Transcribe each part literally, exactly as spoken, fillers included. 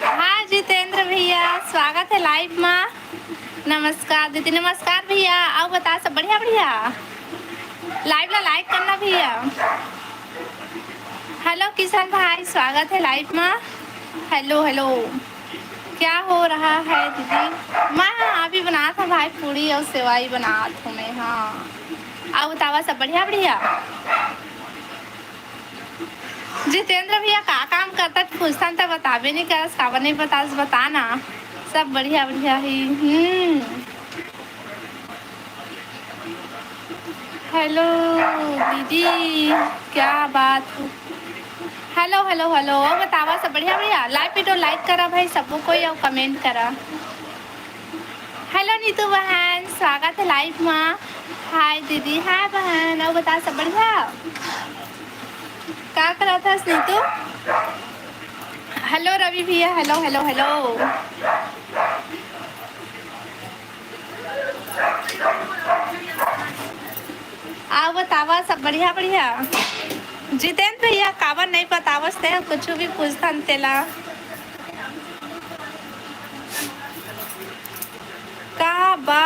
हाँ जितेंद्र भैया, स्वागत है लाइव मा। नमस्कार दीदी, नमस्कार भैया। अउ बता, सब बढ़िया? बढ़िया। लाइव ला लाइक करना भैया। हेलो किशन भाई, स्वागत है लाइव मा। हेलो हेलो, क्या हो रहा है दीदी? मैं, हाँ, अभी बनात हूँ भाई, पूड़ी अउ सेवई बनात हूँ मैं। हाँ, अउ बतावा, सब बढ़िया? बढ़िया। जितेंद्र भैया का काम करता, पूछथन त बताबे नहीं करस, काबर नहीं बतास, बता ना। सब बढ़िया बढ़िया ही। हम्म। हेलो दीदी, क्या बात हो? हेलो हेलो हेलो, अउ बतावा, सब बढ़िया? बढ़िया। लाइव वीडियो लाइक करा भाई, सबको कोई, अउ कमेंट करा। हेलो नीतू बहन, स्वागत है लाइव मा। हाय दीदी, हाय बहन, अउ बता, सब बढ़िया? का करत हस नीतू? हेलो रवि भैया, हेलो हेलो हेलो। अउ बतावा, सब बढ़िया? बढ़िया। जितेंद्र भैया, काबर नहीं बतावस ते, कुछ भी पूछथन तेला। का बा?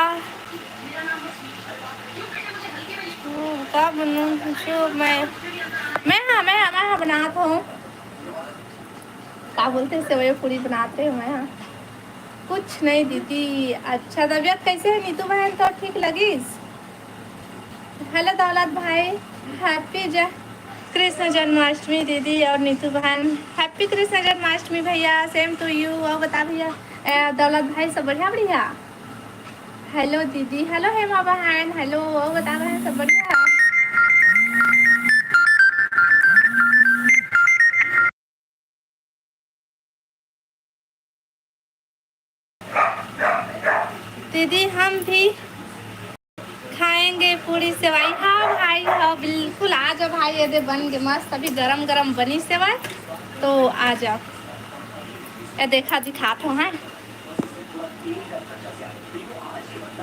ओ, का बनूं? कुछो मैं, मैं, हाँ, मैं, मैं, हाँ, बनात हूँ। का बोलते, सेवई पूड़ी बनात रहे मैं, हाँ। कुछ नहीं दीदी। अच्छा, तबीयत कैसे है नीतू बहन? तो ठीक लगिस? हेलो दौलत भाई, हैप्पी ज-, कृष्ण जन्माष्टमी दीदी और नीतू बहन, हैप्पी कृष्ण जन्माष्टमी भैया, same to you। और बता भैया, ए, दौलत भाई, सब बढ़िया? बढ़िया। हेलो दीदी, हेलो हेमा बहन, हेलो, और बता बहन, सब बढ़िया? दीदी, हम भी खाएंगे पूड़ी सेवई। हाँ भाई, हाँ, बिल्कुल आ जाओ भाई, ये दे बन के मस्त, अभी गरम गरम बनी सेवई, तो आ जाओ। ये देखा, दिखात हो, हैं,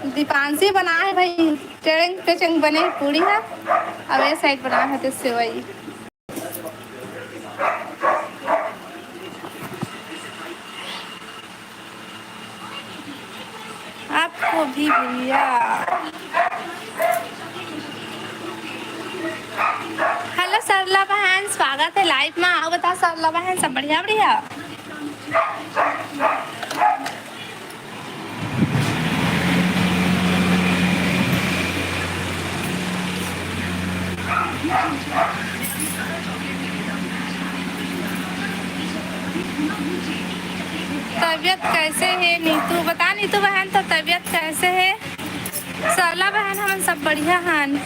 दीपांशी बना है भाई, टेड़ेंग पेचेंग बने पूड़ी है। अब ये साइड बना है तो सेवई। आपको भी भैया। हेलो सरला बहन, स्वागत है लाइव मा। अउ बता सरला बहन, सब बढ़िया? बढ़िया। तबीयत कैसे है नीतू? बता नीतू बहन, तो तबीयत कैसे है? सरला बहन, हमन सब बढ़िया हन।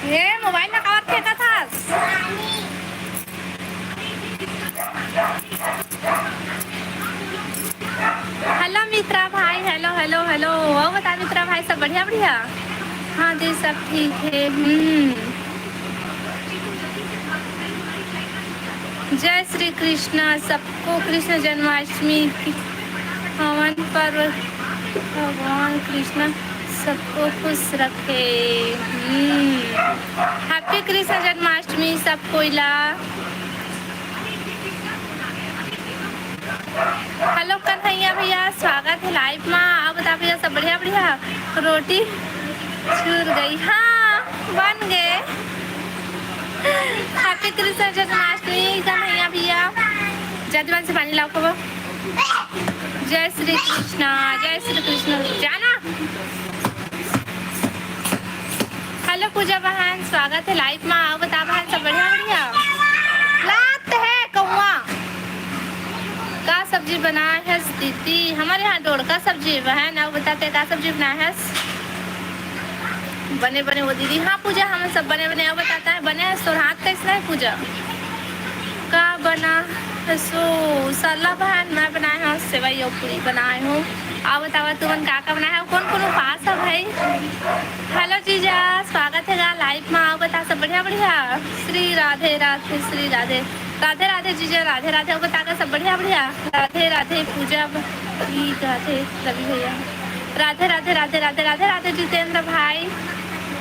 हे, मोबाइल ला काबर फेंकत हस? हेलो मित्रा भाई, हेलो, हेलो, हेलो। अउ बता मित्रा भाई, सब बढ़िया, बढ़िया? हाँ जी, सब ठीक है। हम्म। जय श्री कृष्णा, सबको कृष्ण जन्माष्टमी की पावन पर्व, भगवान कृष्णा सबको खुश रखे। हम्म। हैप्पी कृष्ण जन्माष्टमी सब कोई ला। हेलो कन्हैया भैया, स्वागत है लाइव मा। अउ बता भैया, सब बढ़िया? बढ़िया। रोटी चूर गई, हाँ, बन गए। हैप्पी कृष्ण जन्माष्टमी कन्हैया भैया। जजमान से पानी लाओ कबो। जय श्री कृष्णा, जय श्री कृष्णा। जाना। हेलो पूजा बहन, स्वागत है लाइव मा। अउ बता बहन, सब बढ़िया? बढ़िया। लात है कौआ। का सब्जी बनाए हस दीदी? हमर यहाँ डोड़का सब्जी बहन। अउ बता ते का सब्जी बनाए हस? बने बने वो दीदी। हाँ पूजा, हम सब बने बने। अउ बता ते बने हस, तोर हाथ कैसना है पूजा? का बना हसो? सरला बहन, मैं बनाए हूँ सेवई और पूरी बनाए हूँ। अउ बतावा तुमन का का बनाए हो, कौन कौन उपास है भाई? हेलो जीजा, स्वागत है गा लाइव मा। अउ बता, सब बढ़िया? बढ़िया। श्री राधे राधे, श्री राधे राधे। राधे जीजा, राधे राधे। अउ बता का, सब बढ़िया? बढ़िया। राधे राधे पूजा, राधे रवि भैया। राधे, राधे, राधे, राधे, राधे, राधे जितेंद्र भाई।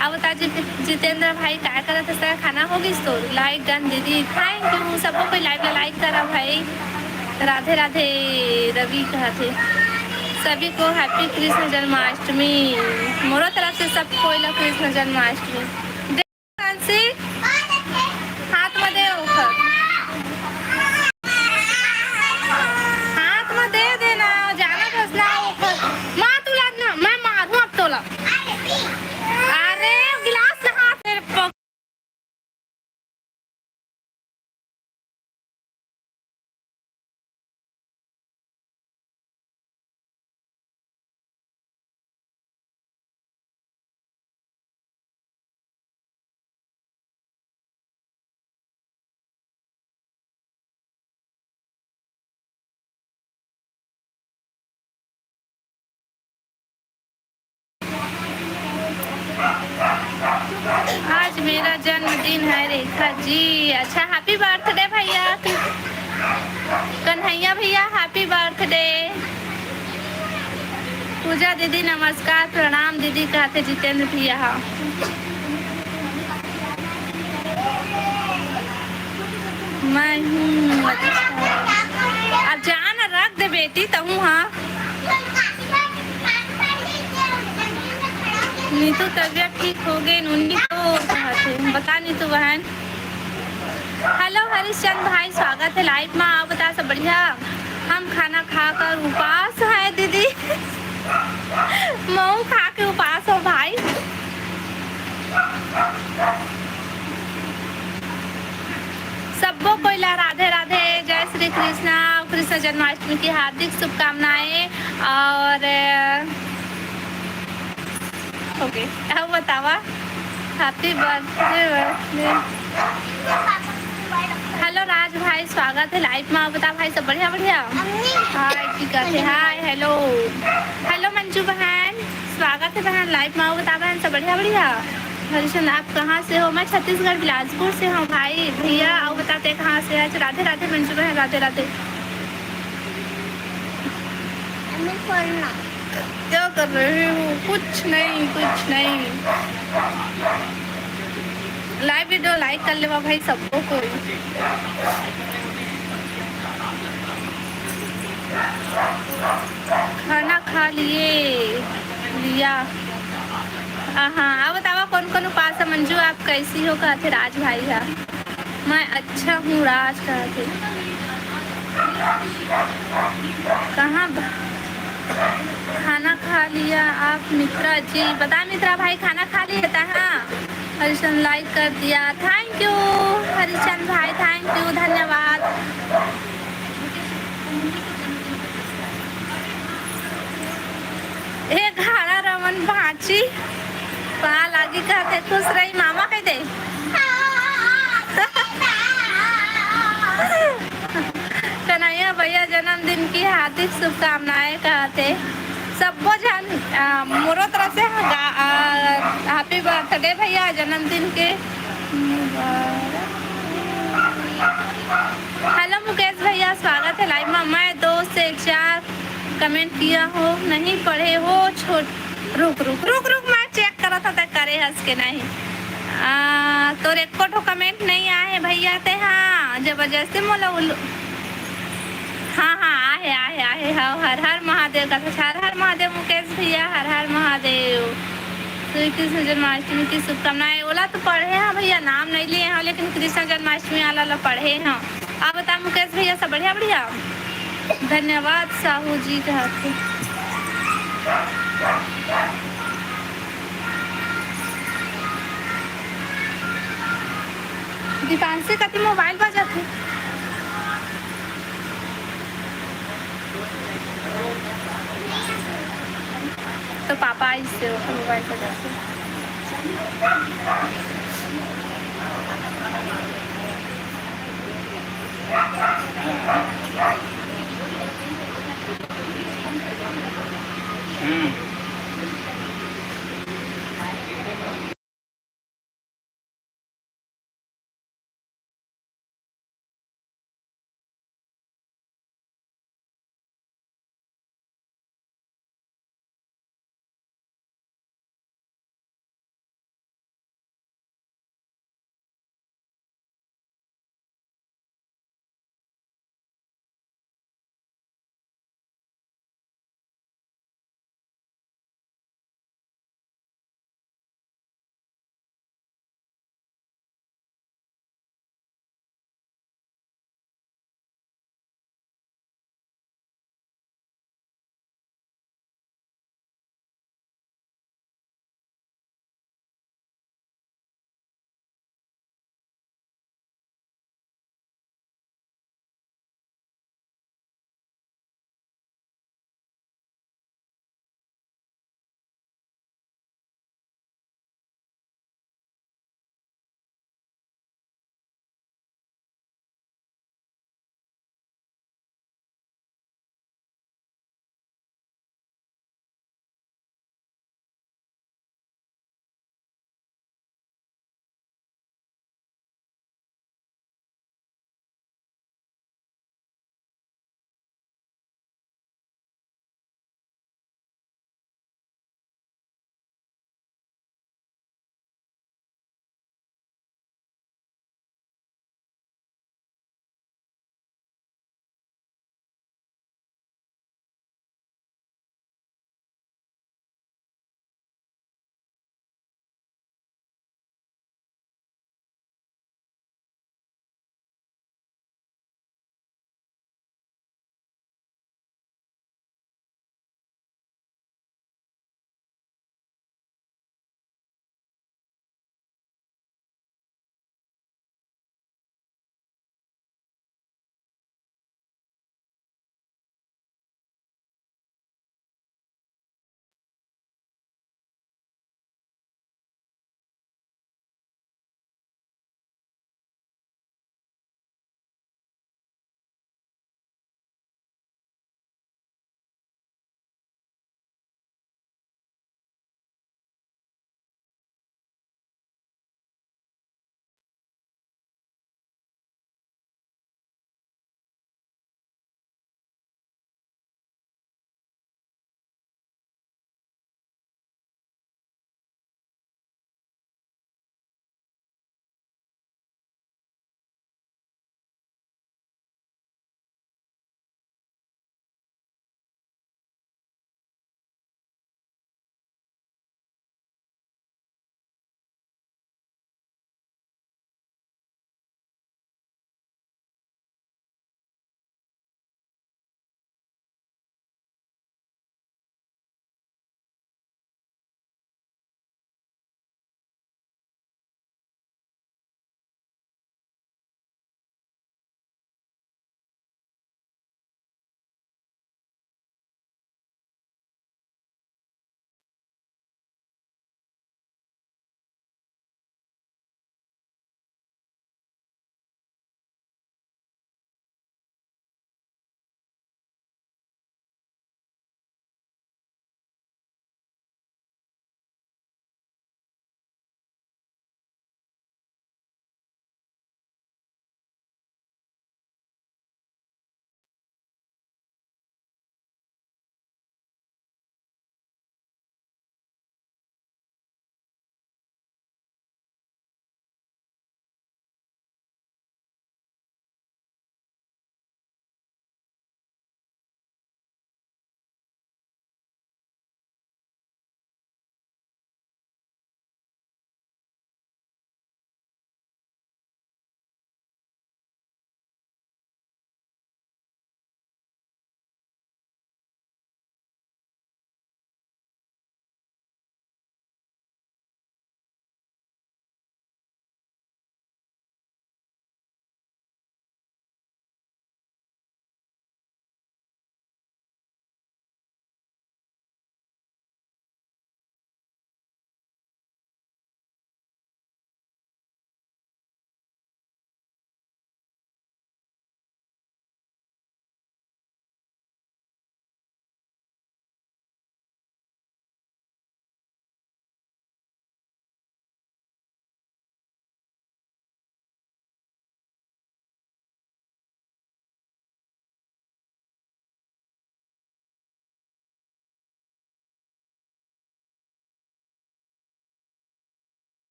अब बता जित-, जितेंद्र भाई, काय करत हस? खाना हो गिस तोर? Like done दीदी, thank you। सबको कोई live ला like करा भाई। राधे, राधे रवि कहत हे। सभी को happy कृष्ण जन्माष्टमी। मोरो तरफ से सब कोई ला कृष्ण जन्माष्टमी। मानसी, हाथ में दे ओखर। हाथ में दे देना, जाना बस ना ओखर। माँ तू लाग ना, मैं मारूँ अब तोला। अरे, गिलास ना हाथ में पक- आज मेरा जन्मदिन है रेखा जी। अच्छा, happy birthday भैया, कन्हैया भैया, happy birthday। पूजा दीदी नमस्कार, प्रणाम दीदी, कहते जितेंद्र भैया। हाँ, मैं हूँ। अच्छा, अब जान रख दे बेटी, तहूँ। हाँ, नीतू तबियत ठीक हो गई, नूनी तो कहत हे। बता नीतू बहन। Hello हरिश्चंद भाई, स्वागत है live में। आप बता, सब बढ़िया? हम खाना खाकर उपास हैं दीदी। महू खा के उपास हो भाई। सबको कोई ला राधे राधे, जय श्री कृष्णा, कृष्ण जन्माष्टमी की हार्दिक शुभकामनाएं। और ओके, अब बतावा। Happy birthday, birthday। Hello राज भाई, स्वागत है live में। बता भाई, सब बढ़िया बढ़िया? हाय, ठीक है। हाय, hello। Hello मंजू बहन, स्वागत है बहन live में। बता बहन, सब बढ़िया बढ़िया? हरिचंद, आप कहाँ से हो? मैं छत्तीसगढ़ बिलासपुर से हूँ भाई। भैया, आओ बताते कहाँ से? अच्छा, राधे राधे मंजू बहन, राधे राधे। क्या कर रहे हो? कुछ नहीं, कुछ नहीं। Live video like कर लेवा भाई, सबको कोई। खाना खा लिए, लिया। हाँ, अब बतावा कौन कौन उपास है? मंजू, आप कैसी हो? कहते राज भाई है। मैं अच्छा हूँ राज, कहते। कहाँ ब-, खाना खा लिया आप मित्रा जी? बता मित्रा भाई, खाना खा लिया था? हाँ, हरिचंद like कर दिया, thank you। हरिचंद भाई, thank you, धन्यवाद। ए घाड़ा रमन भांची, पा लागी कहते, खुश रही मामा कह दे। कन्हैया भैया जन्मदिन की हार्दिक शुभकामनाएं कहते। सबको जन, आ, मोरो तरफ से गा-, आ, happy birthday भैया, जन्मदिन के मुबारक। Hello मुकेश भैया, स्वागत है live में। मैं दो से चार comment किया हो, नहीं पढ़े हो, छोट-, रुक, रुक, रुक, रुक, मैं check करत हँव, तैं करे हस के नहीं। आ, तोर एको ठो comment नहीं आए हे भैया, तैं, हाँ, जबरदस्ती मोला उल्लू। हाँ, हाँ, आहे, आहे, आहे, हाँ, हर हर महादेव का, हर हर महादेव मुकेश भैया, हर हर महादेव। श्री कृष्ण जन्माष्टमी की शुभकामनाएं। ओला तो पढ़े हँव भैया, नाम नहीं लिए हँव, लेकिन कृष्ण जन्माष्टमी वाला ला पढ़े हँव। आप बता मुकेश भैया, सब बढ़िया, बढ़िया? धन्यवाद साहू जी कहत हे। दीपांशी कति मोबाइल बजाथे। तो पापा आइस हे, ओकर मोबाइल बजाथे। हम्म।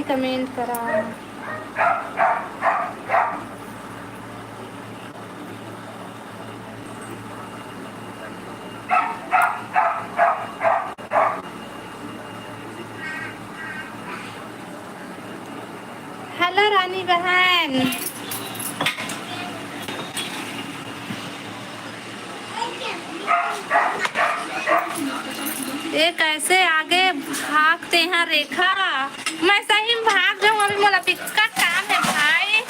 कमेंट करा। हेलो रानी बहन। ये कैसे आगे भागते हैं रेखा? मैं सही में भाग जाऊँ, अभी मोला बिकट काम है भाई।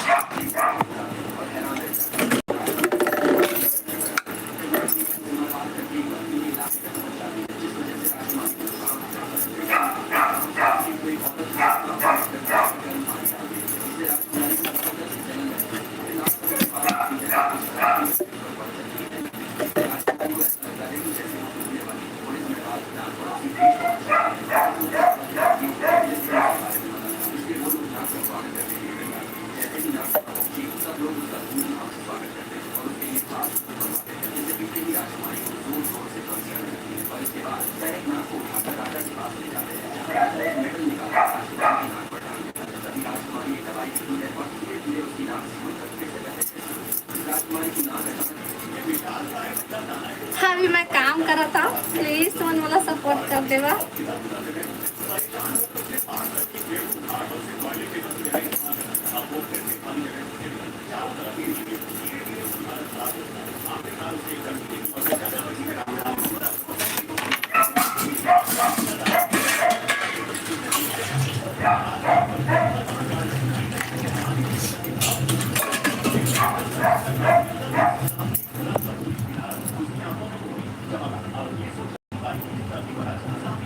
अभी मैं काम करत हूँ, प्लीज तुमन मोला सपोर्ट कर देवा।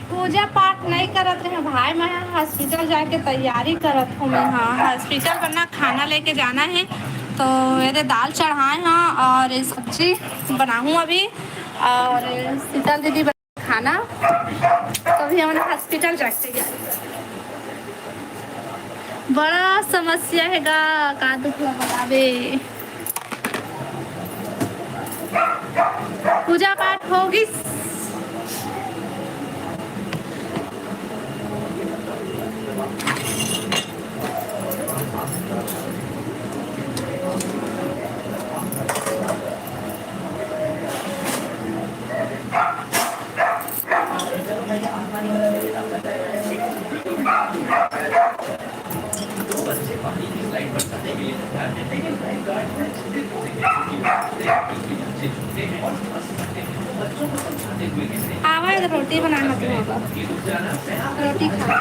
पूजा पाठ नहीं करत रहे भाई, मैं हॉस्पिटल जाके तैयारी करत हूँ। मैं, हाँ, हॉस्पिटल बर ना खाना लेके जाना है, तो ये दे दाल चढ़ाए हाँ और ये सब्जी बनाहूँ अभी, और शीतल दीदी बना खाना, तो अभी हमन हॉस्पिटल जाके तैयारी करत हूँ। बड़ा समस्या है गा, का दुख ला बतावे। पूजा पाठ हो गिस। आवा, रोटी बनाना तो होगा, रोटी खा।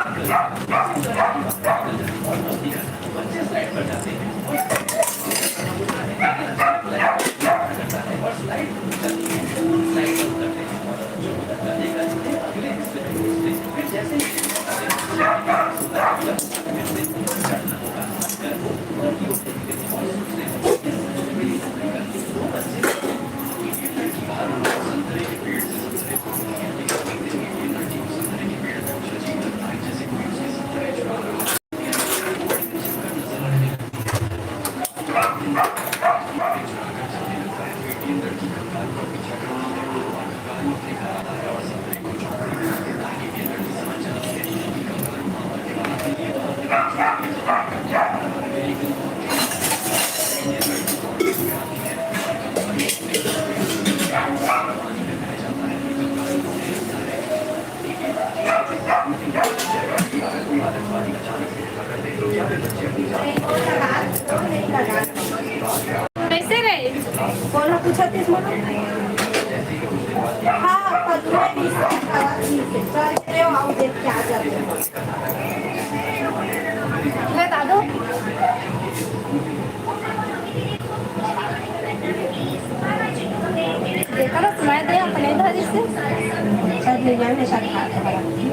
कैसे रहे? कौन पूछा थे इसमें? हाँ, पन्द्रह बीस, अठारह बीस, सर, आओ, देख के आ जाते हैं। बता दो। देखा ना, सुनाई दे अपने इधर से। शायद ले जाए, शायद खा के।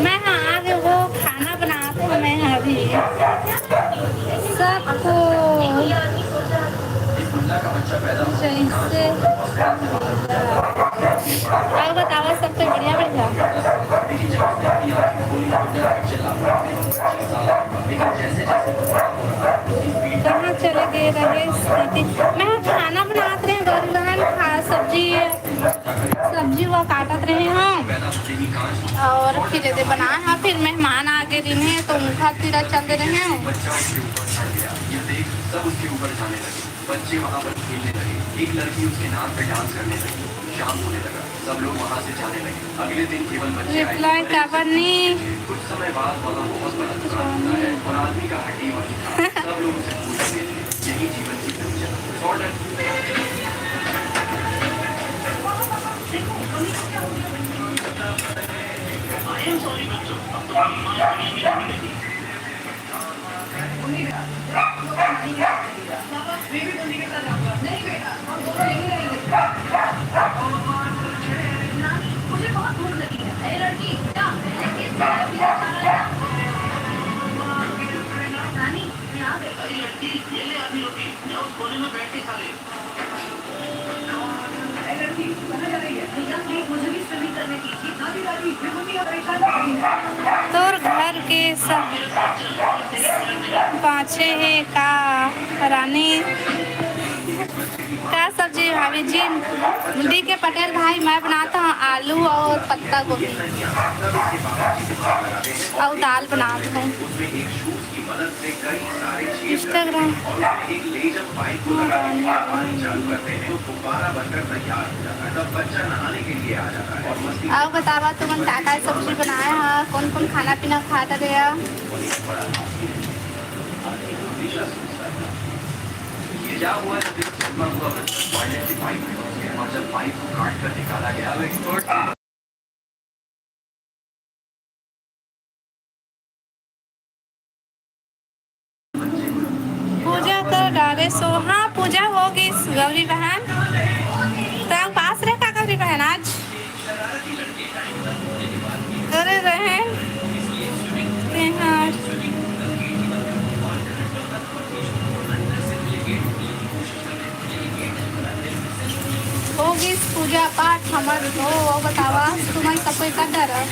मैं हाँ, आगे वो खाना बनात हूँ मैं अभी। सबको जैसे, और बताओ, सब तो बढ़िया, बढ़िया। कहाँ चले गए रहे स्थिति? मैं खाना बनात रहे, गौरी बहन, खा-, सब्जी, सब्जी वो काटत रहे हैं और फिर एदे बनाए हैं। फिर मेहमान आ गए दिन है, तो उनका तीरा चल रहे हैं। बच्चे वहां पर खेलने लगे। एक लड़की उसके नाक पे डांस करने लगी। शाम होने लगा। सब लोग वहां से जाने लगे। अगले दिन केवल बच्चे आए। रिप्लाई काबर नी? कुछ समय बाद वहां बहुत बड़ा दुकान खुला है और आदमी का हड्डी वहीं था। सब लोग उसे पूछ रहे थे। यही जीवन की पूजा। सौ डॉलर। I am sorry बच्चों, अब तुम्हारी माँ दुनिया में नहीं रही। तोर घर के सब बाँचे हे का रानी? का सब्जी भाभी जी? डी के पटेल भाई, मैं बनाता हूँ आलू और पत्ता गोभी और दाल बनाता हूँ। Instagram। अउ बतावा, तुमन का का सब्जी बनाए हा, कौन कौन खाना पीना खात रहे हा? पूजा कर डारे सो, हाँ, पूजा हो गई गौरी बहन। तो पास रहे का गौरी बहन आज? करे रहे तेहार। हो गिस पूजा पाठ हमर। हो, बतावा, तुमन सब कोई कर डरा?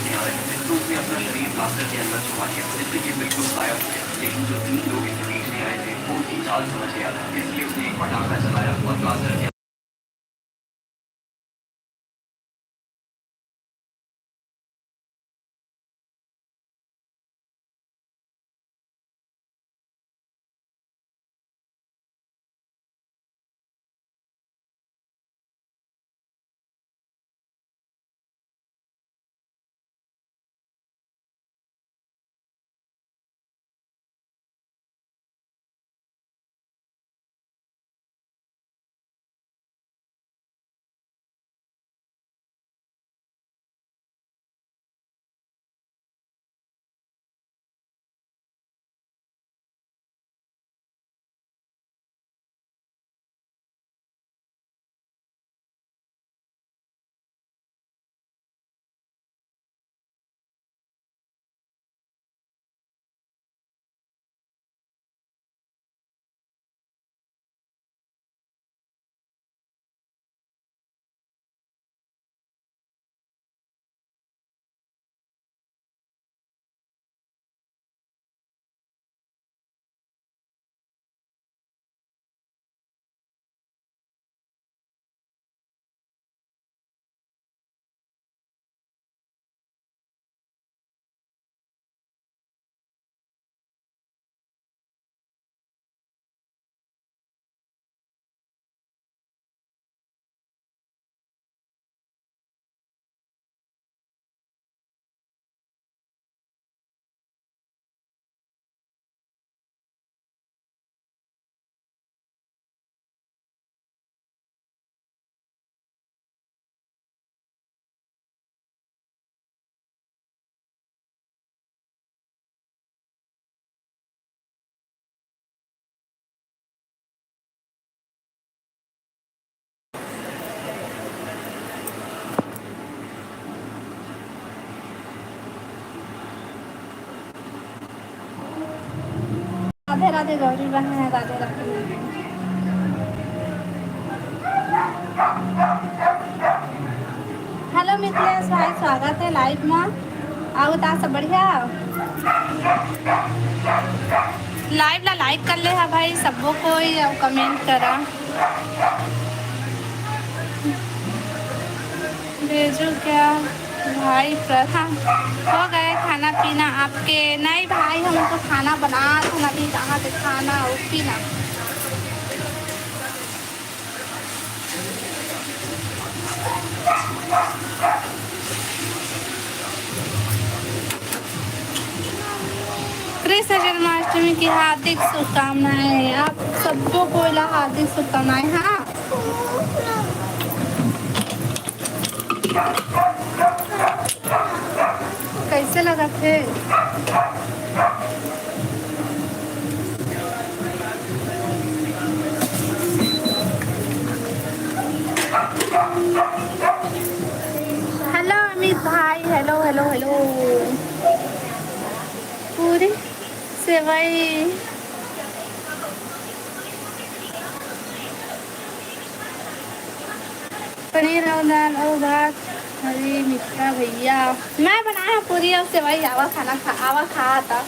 राधे राधे गौरी बहन, राधे राधे। हेलो मिथिलेश भाई, स्वागत है लाइव में। आऊ ता सब बढ़िया? लाइव ला लाइक कर ले हा भाई, सबो कोई, अउ कमेंट करा। भेजो क्या भाई प्रथा? हो गए खाना पीना आपके? नहीं भाई, हम तो खाना बना था ना, अभी कहाँ से खाना और पीना। कृष्ण जन्माष्टमी की हार्दिक शुभकामनाएं, आप सबको कोई ला हार्दिक शुभकामनाएं। हाँ, कैसे लगत हे? हेलो अमित भाई, हेलो, हेलो, हेलो। पूरी सेवई, पनीर अउ दाल अउ भात। अरे मित्रा भैया, मैं बनाया पूरी अउ सेवई, आवा खाना खा, आवा खा आता।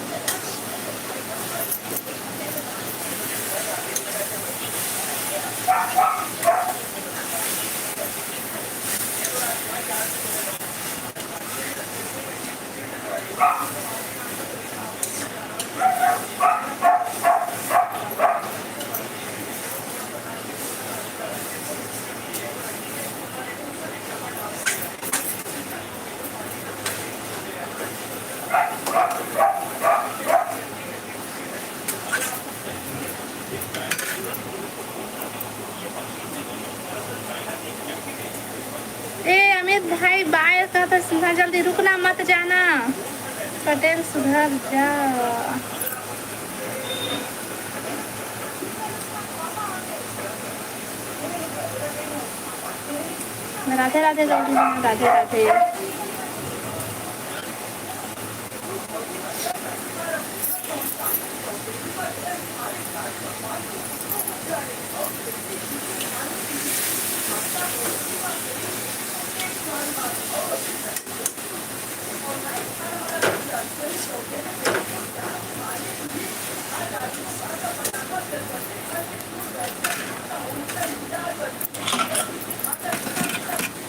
ए अमित भाई, बाय कहत हस ना, जल्दी रुकना, मत जाना। पटेल सुधर जा। राधे राधे गौरी बहन, राधे राधे।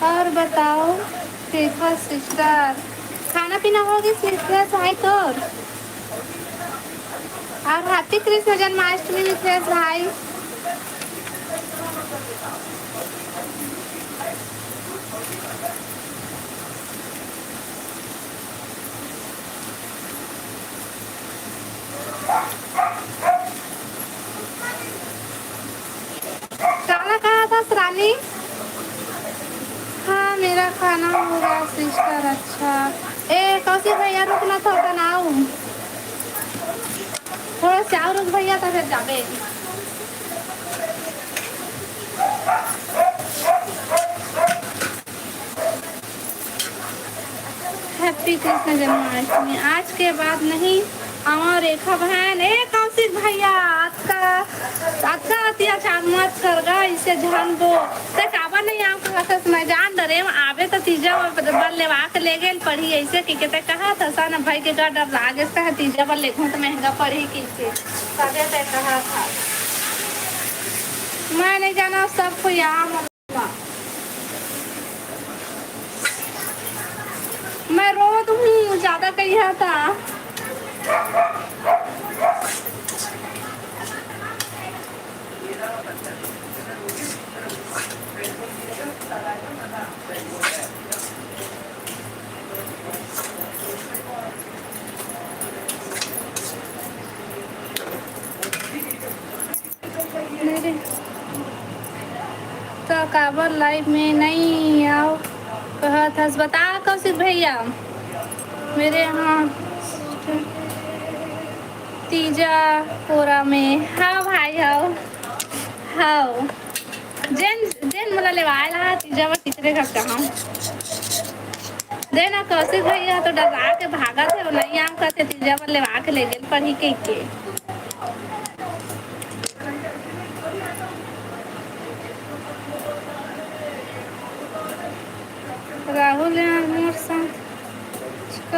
और बताओ रेखा सिस्टर, खाना पीना हो गिस मिथिलेश भाई तोर? और हैप्पी कृष्ण जन्माष्टमी मिथिलेश भाई। काला कहा था रानी? हाँ, मेरा खाना हो गया सिस्टर। अच्छा, ए कौशिक भैया, रुकना तो बनाऊ, थोड़ा से और रुक भैया, तो फिर जाबे। हैप्पी कृष्ण जन्माष्टमी। आज के बाद नहीं आवा रेखा बहन। ए कौशिक भैया, आज का, आज का अत्याचार मत कर गा, इसे जान दो। ते काबर नहीं आव कहत हस, मैं जान डरे आवे तो तीजा बर लेवा के ले गेल पढ़ी, ऐसे कि के ते कहा था सन भाई के का डर लागे, कहा तीजा बर लेखूं तो महंगा पढ़ी की के। तबे ते कहा था। मैं नहीं जाना, सब कोई आम। मैं रो दूँ, ज्यादा कहिया था। मेरे तो काबर लाइव में नहीं आओ कहत हस, बता कौशिक भैया। मेरे यहाँ तीजा कोरा में, हाँ भाई, हाँ, हाँ। जेन, जेन मोला लेवाए ला तीजा बर तीसरे घर कहाँ। दे ना कौशिक भैया तो डरा के भागत हे, वो नहीं आम करते तीजा बर लेवा के ले गेल पढ़ी के के।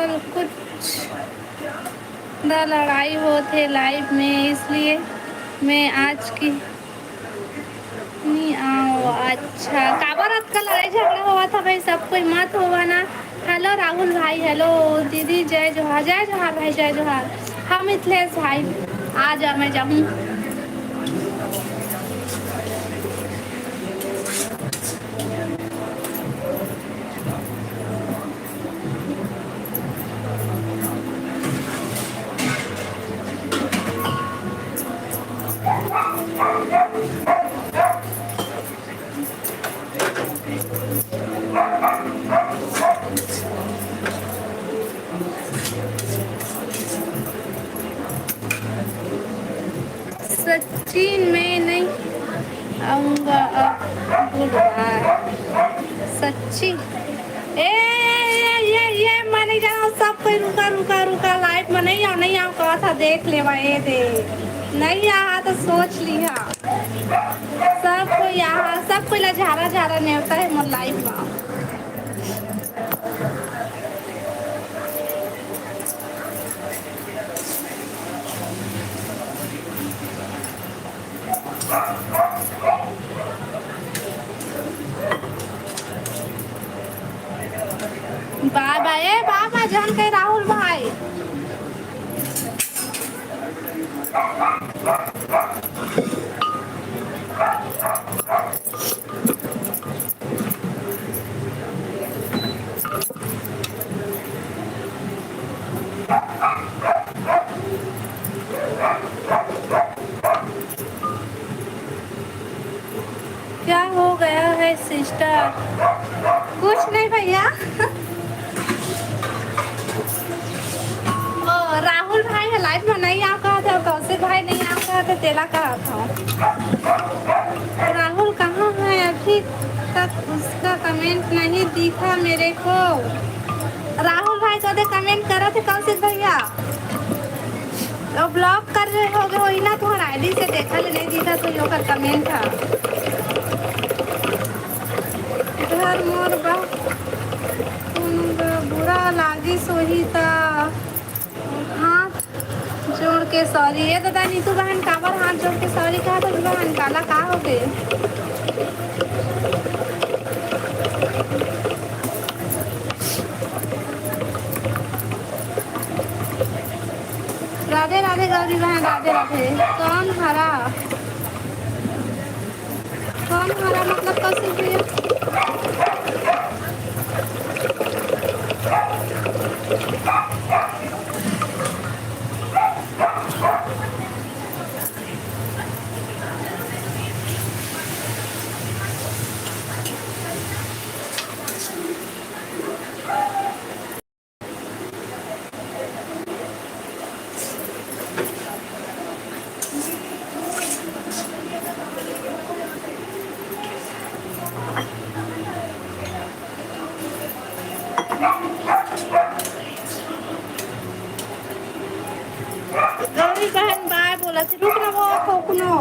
कुछ दा लड़ाई होत हे लाइव में, इसलिए मैं आज की नी आओ। अच्छा, काबर अतका लड़ाई झगड़ा होवत हे भाई? सब कोई मत होवा ना। हेलो राहुल भाई, हेलो दीदी, जय जोहार, जय जोहार भाई, जय जोहार। हाँ मिथिलेश भाई, आ जा, मैं जाहूँ। सच्ची, मैं नहीं आऊँगा अब बुधवार। सच्ची? ए, ये, ये, ये, मैं नहीं जाना। सब कोई रुका, रुका, रुका, लाइव में नहीं आओ, नहीं आओ, कहा था, देख लेवा, ये दे। नहीं आहा तो सोच लिहा। सब कोई आहा, सब कोई ला झारा, झारा नेवता है मोर लाइव में। बाबा, ए बाबा, जान के राहुल भाई। क्या हो गया है सिस्टर? कुछ नहीं भैया। ओ, राहुल भाई ह लाइव में नहीं आ कहा था, कौशिक भाई नहीं आ कहा था, तेला कहा था। राहुल कहाँ है? अभी तक उसका कमेंट नहीं दिखा मेरे को। राहुल भाई कदे कमेंट करा थे कौशिक भैया? वो ब्लॉक कर रहे होगे होही ना, तुम्हारा आईडी से देखा ले, नहीं दिखा तो ओकर कमेंट था। घर मोर बा, कोनो ग-, बुरा लागिस होही त हाथ जोड़ के सॉरी। ए दादा, नीतू बहन, काबर हाथ जोड़ के सॉरी कहा था बहन? काला का हो गए? राधे राधे गौरी बहन, राधे राधे। कौन हरा? कौन हरा मतलब कौशिक भैया? गौरी बहन बाय बोलत हे, रुक ना वो खोकनो।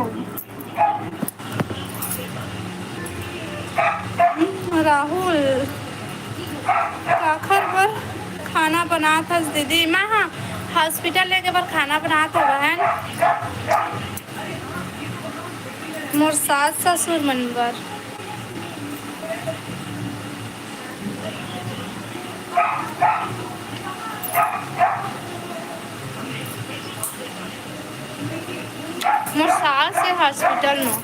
राहुल, काखर बर खाना बनात हस दीदी? मैं, हाँ, हॉस्पिटल लेके बर खाना बनात हव बहन, मोर सास ससुर मन बर। मोर सास हे हॉस्पिटल में।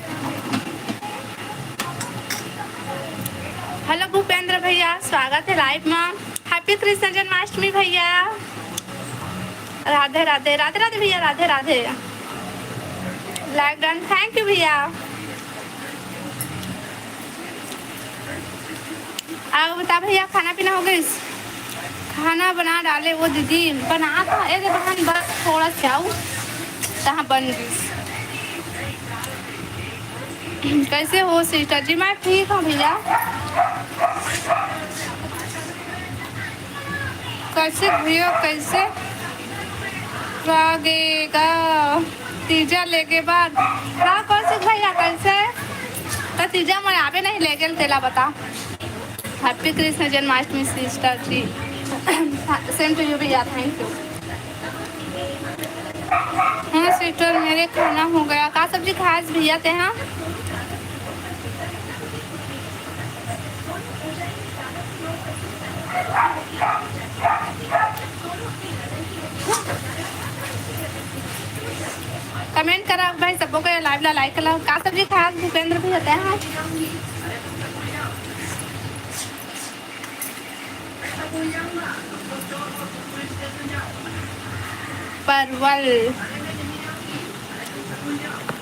हेलो भूपेंद्र भैया, स्वागत है लाइव में। हैप्पी कृष्ण जन्माष्टमी भैया। राधे राधे, राधे राधे भैया, Radhe Radhe. Live done, thank you भैया। अउ बता भैया, खाना पीना हो गइस? खाना बना डाले वो दीदी, बना था, ए दे बहन, बस थोड़ा सा आऊ, तहाँ बन गइस। कैसे हो सिस्टर जी? मैं ठीक हूँ भैया। कौशिक भैया, कैसे लागेगा तीजा लेगे बाद? हाँ कौशिक भैया, कैसे? त तीजा मैं आबे नहीं लेगेल, तेला बता। हैप्पी कृष्ण जन्माष्टमी सिस्टर जी। Same to you भैया, thank you। हाँ सिस्टर, मेरे खाना हो गया। का सब्जी खास भैया ते? हाँ, कमेंट करा भाई, सबको के लाइव ला लाइक करा। का सब्जी खास भूपेंद्र भैया ते? हाँ, परवल,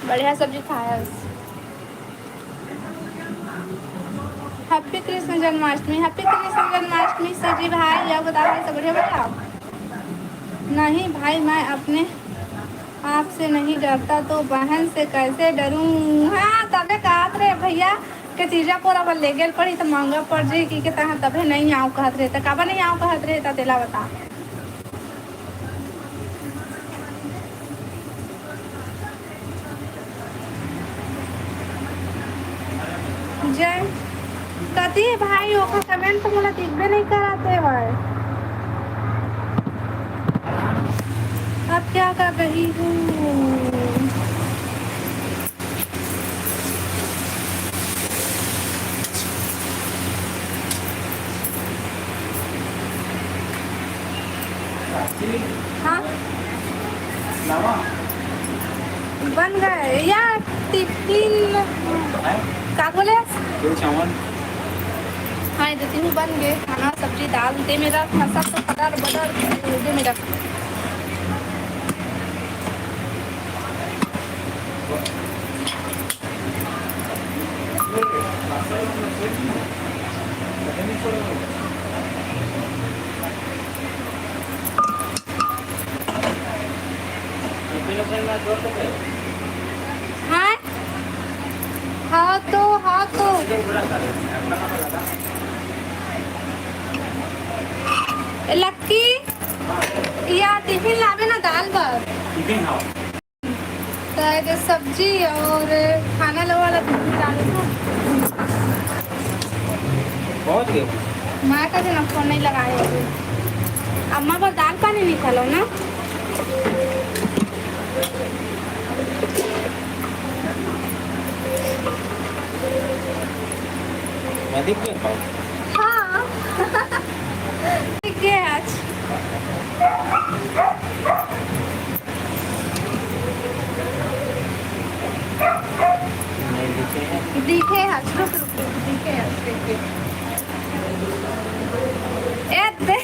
बढ़िया सब्जी खाया। Happy Krishna Janmashtami, Happy Krishna Janmashtami. सजी भाई, या बता भाई, सब बढ़िया, बढ़िया? नहीं भाई, मैं अपने आप से नहीं डरता तो बहन से कैसे डरूं? हाँ, तबे कहत रहे भैया के तीजा कोरा बर ले गेल पड़ी त महंगा पड़ जाई कि के तहाँ तबे नहीं आओ कहत रहे, त काबर नहीं आओ कहत रहे, त तेला बता। जय कति भाई, ओकर कमेंट तो मोला दिखबे नहीं करत हे भाई। अब क्या कर रही हूँ? हाँ, बन गए यार। टिफिन का बोले? चावल। हाँ, ये दो तीन बन गए। खाना, सब्जी, दाल दे मेरा, सब तो फटर बटर दे मेरा। हाँ, हाँ तो, हाँ तो। लक्की, या टिफिन लाबे ना दाल भात। टिफिन, हाँ। त एदे सब्जी अउ खाना ल वाला दूनों डालहूँ। बहुत गेहूँ। मैं कहे ना फोन नहीं लगाए अभी। अम्मा बर दाल पानी निकालो ना। मैं दिख गया था। हाँ। दिख गया आज। नहीं दिखे हैं। दिखे हैं, रुक, रुक, रुक, दिखे हैं, दिखे। ए बे।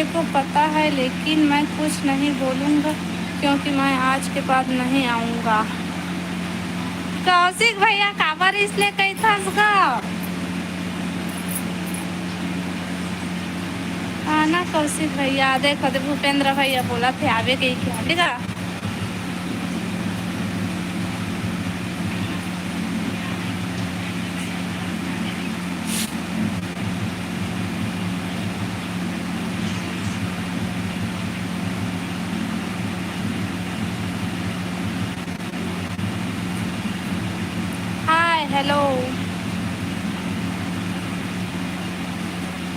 को पता है, लेकिन मैं कुछ नहीं बोलूँगा, क्योंकि मैं आज के बाद नहीं आऊँगा। कौशिक भैया, काबर इसने कही थस गा? आना कौशिक भैया, देखो दे भूपेंद्र भैया बोला थे आवे के, क्या आवेगा? हाय, हेलो।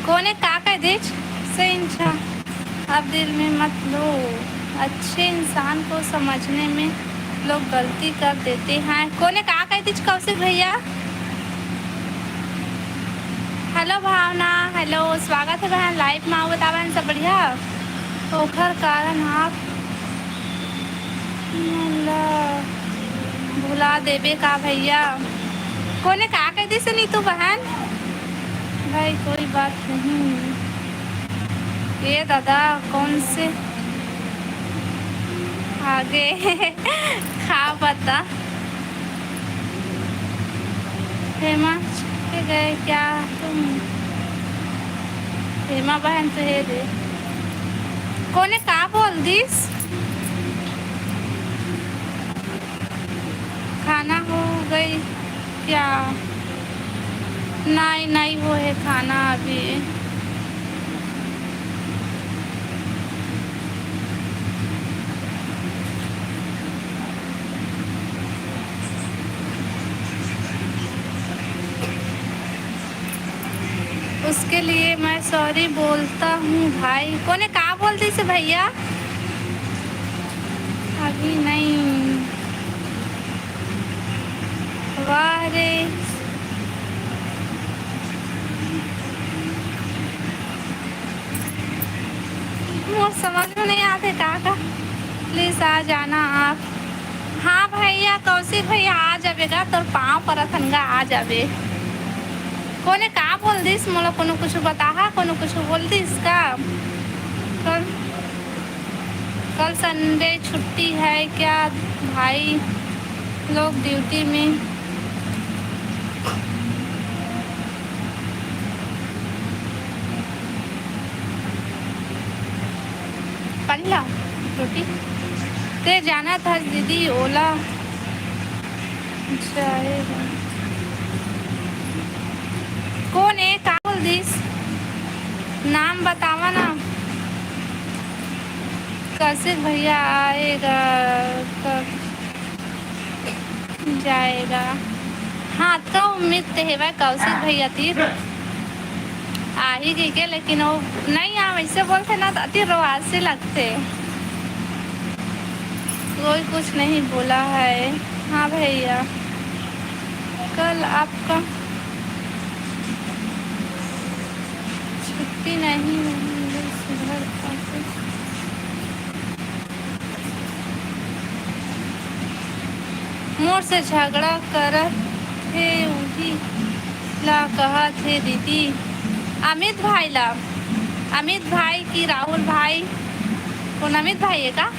कोने का कह देच से इंचा? अब दिल में मत लो, अच्छे इंसान को समझने में लोग गलती कर देते हैं। कोने का कह देच कौशिक भैया? हेलो भावना, हेलो, स्वागत है बहन लाइव में। आओ, बता बहन, सब बढ़िया? ओखर कारण आप मोला भुला देबे का भैया? कोने का कह दिस नीतू बहन? भाई कोई बात नहीं। ये दादा कौन से आगे खा पता। हेमा, के गए क्या तुम? हेमा बहन तो हे दे। कोने का बोल दिस? खाना हो गई क्या? नहीं, नहीं वो है खाना अभी। उसके लिए मैं सॉरी बोलता हूँ भाई। कोने का बोल दिस भैया? अभी नहीं। वाह रे। मोर समझ में नहीं आते का का। प्लीज आ जाना आप। हाँ भैया, कौशिक भैया आ जाबे गा, तोर पाँव परत हन गा, आ जाबे। कोने का बोल दिस, मोला कोनो कुछ बताहा, कोनो कुछ बोल दिस का? कल, कल संडे छुट्टी है क्या भाई लोग ड्यूटी में? पानी ला, रोटी। ते जाना था दीदी, ओला जाएगा। कोन ए, का बोल दिस? नाम बतावा ना। कौशिक भैया आएगा कब? जाएगा। हाँ, तो उम्मीद ते हेवय कौशिक भैया तीर आही कहिके, लेकिन वो नहीं आ, वैसे बोलते ना तो अति रोआसी लगते। कोई कुछ नहीं बोला है। हाँ भैया, कल आपका छुट्टी नहीं है, सुधर पाते। मोर से झगड़ा करत हे, उही ला कहत हे दीदी। अमित भाई ला, अमित भाई की राहुल भाई, कौन अमित भाई है का?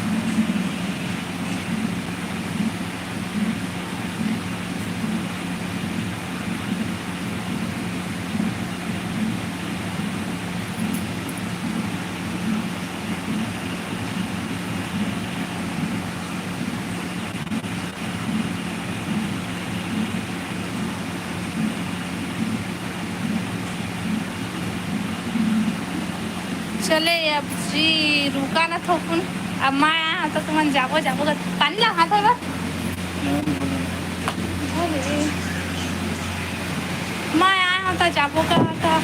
चले अब जी, रुका ना थोकुन। अब मैं आया हूँ तो तुमन जाबो, जाबो कर पानी ला हाथ होगा। अरे, मैं आया हूँ तो जाबो का, का।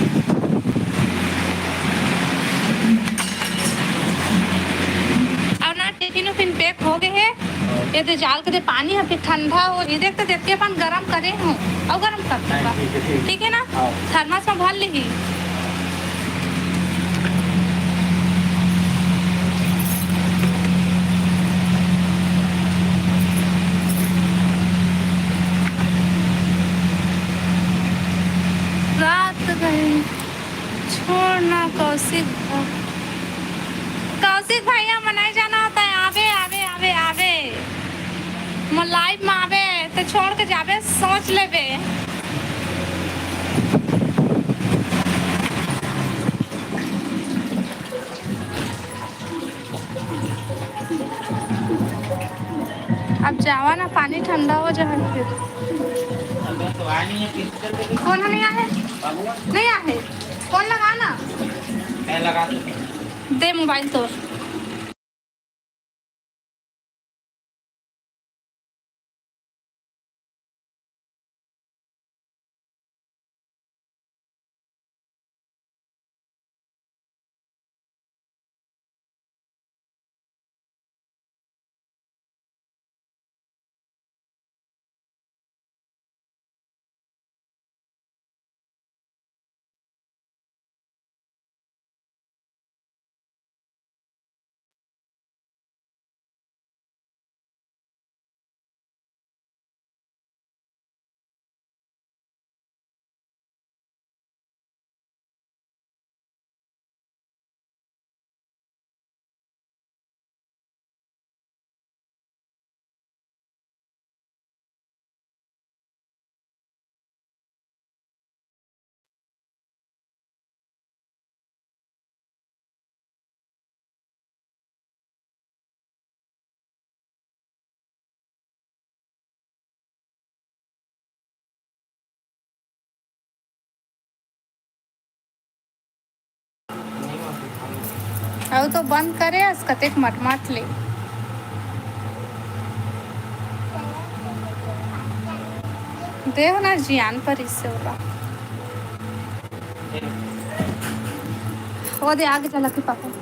और ना टिफिन उफिन पैक हो गए है। ये दे जाल के दे पानी ह, फिर ठंडा हो, ये देख तो देख के अपन गरम करे हूँ, और गरम कर दूंगा। हाँ, ठीक है, ठीक है। ठीक है ना? हाँ। थर्मस में भर ली। रात गए, छोड़ना कौशिक भा-, देख भैया, मनाए जाना होता है। आबे, आबे, आबे, आबे। मोर live में आबे, तो छोड़ के जाबे, सोच लेबे। अब जावा ना, पानी ठंडा हो जाए फिर। फोन नहीं आए, नहीं आए। फोन लगा ना। मैं लगा दूँ। दे मोबाइल तोर। अउ तो बंद करे अस, कतेक मटमाट ले। देव ना जियान पर इससे होला। वो दे आगे चला के पापा।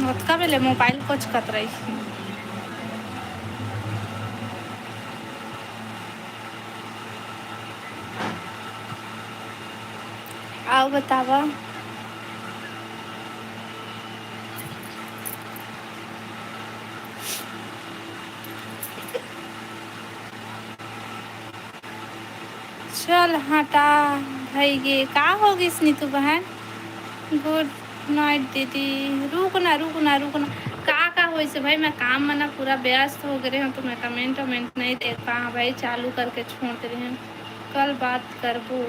ओतका बेले मोबाइल कोचकत रहिस। अउ बतावा। चल हटा भई गे, का हो गिस नीतू बहन? Good night दीदी। रुक ना, रुक ना, रुक ना। का, का होइसे भाई, मैं काम में ना पूरा व्यस्त हो गए हूँ, तो मैं comment वमेंट नहीं देख पा। हाँ भाई, चालू करके छोड़ दे रहे हैं, कल बात करबो।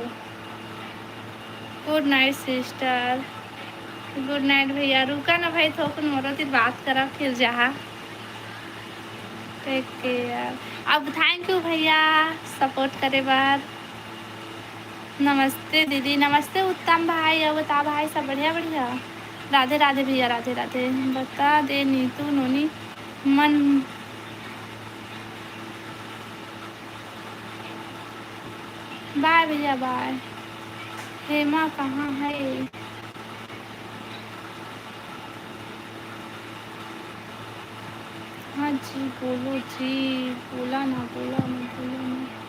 Good night sister। Good night भैया। रुका ना भाई, थोकन मोरो तिर बात करा, फिर जहा। Take care। अब thank you भैया, support करे बर। नमस्ते दीदी। नमस्ते उत्तम भाई। अउ बता भाई, सब बढ़िया, बढ़िया? राधे राधे भैया, राधे राधे। बता दे नीतू नोनी मन। बाय भैया, बाय। हेमा कहाँ है? हाँ जी, बोलो जी, बोला ना, बोला ना, बोला ना।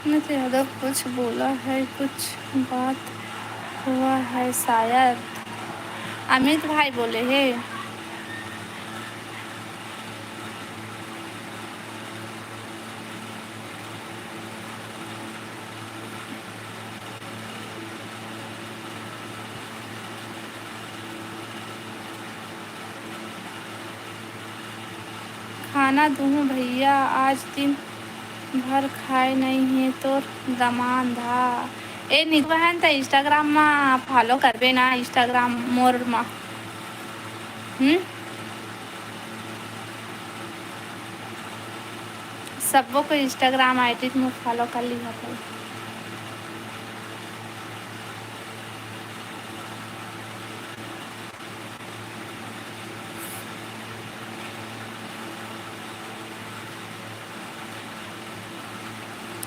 अमित यादव कुछ बोला है, कुछ बात हुआ है शायद। अमित भाई बोले हे। खाना दूहूँ भैया, आज दिन भर खाए नइ हे तोर दमांद हा। ए नीतू बहन, त Instagram म follow करबे ना, Instagram मोर म। हम्म? सबो को Instagram I D म follow कर लिहा भाई।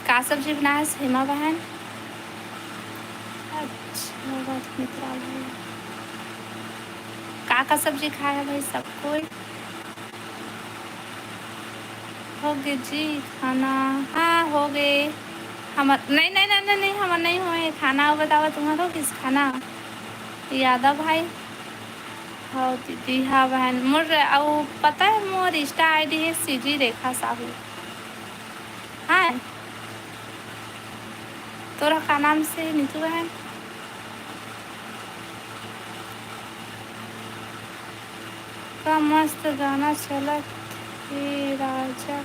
का सब्जी बनाए हस हेमा बहन? अच्छा, बात मित्रा भाई। का का सब्जी खाए हे भाई सब कोई? हो गे जी खाना। हाँ, हो गे। हमर, नहीं, नहीं, नहीं, नहीं, नहीं, हमर नहीं होए खाना। अउ बतावा, तुम्हार हो गिस खाना? यादव भाई? हव दीदी, हाँ बहन। मोर, अउ पता है, मोर Insta I D है C G रेखा साहू। हाँ, तोरा का नाम से नीतू बहन? का मस्त गाना चलत हे राजा।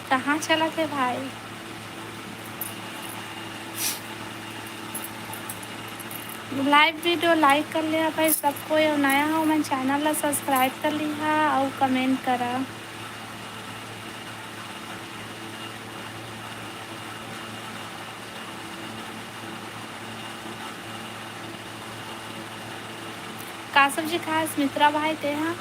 कहाँ चलत हे भाई? Live video like कर ले भाई सब कोई, अउ नया हो मन channel ला subscribe कर लिहा अउ comment करा। का सब्जी खास मित्रा भाई तेहा?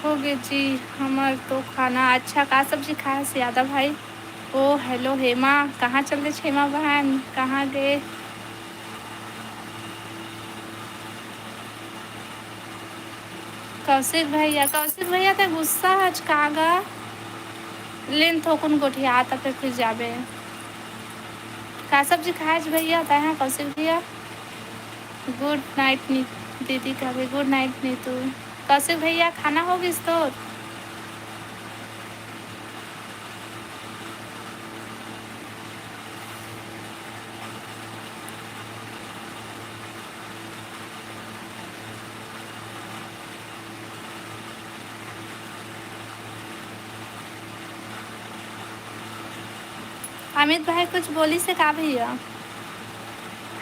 हो गे जी हमर तो खाना। अच्छा, का सब्जी खाए हस यादव भाई? ओ hello हेमा, कहाँ चल दे छेमा बहन, कहाँ गे? कौशिक भैया, कौशिक भैया ते गुस्सा हच का गा? लेन थोकुन गोठिया त फिर, फिर जाबे। का सब्जी खाए हच भैया तैं हा कौशिक भैया? Good night नी-, दीदी कहबे, good night नीतू। कौशिक भैया, खाना हो गिस तोर? अमित भाई कुछ बोलिस हे का भैया?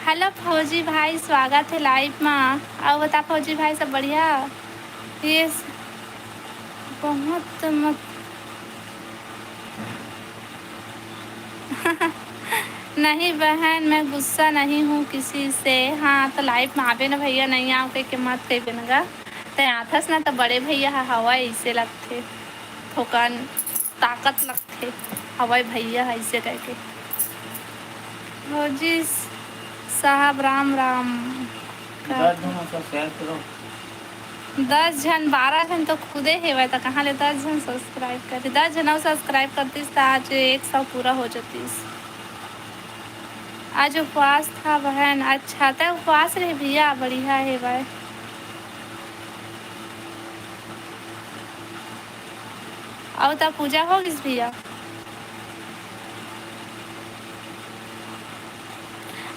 Hello फौजी भाई, स्वागत हे live मा। अउ बता फौजी भाई, सब बढ़िया? ये स-, बहुत मत नहीं बहन, मैं गुस्सा नहीं हूँ किसी से। हाँ, तो live में आबे ना भैया, नहीं आओ कह के मत कहिबे न गा। तैं आथस ना, तो बड़े भैया ह हवय, इसे लगथे थोकन ताकत लगथे, हवय भैया ह इसे कह के। भौजी साहब, राम राम। का दस झन हो, subscribe करो। दस झन, बारह झन तो खुदे हेवय, त कहाँ ले दस झन subscribe करही? दस झन अउ subscribe करतीस, त आज एक सौ पूरा हो जतीस। आज उपवास था बहन। अच्छा, तै उपवास रहे भैया, बढ़िया हेवय। अउ त पूजा हो गिस भैया।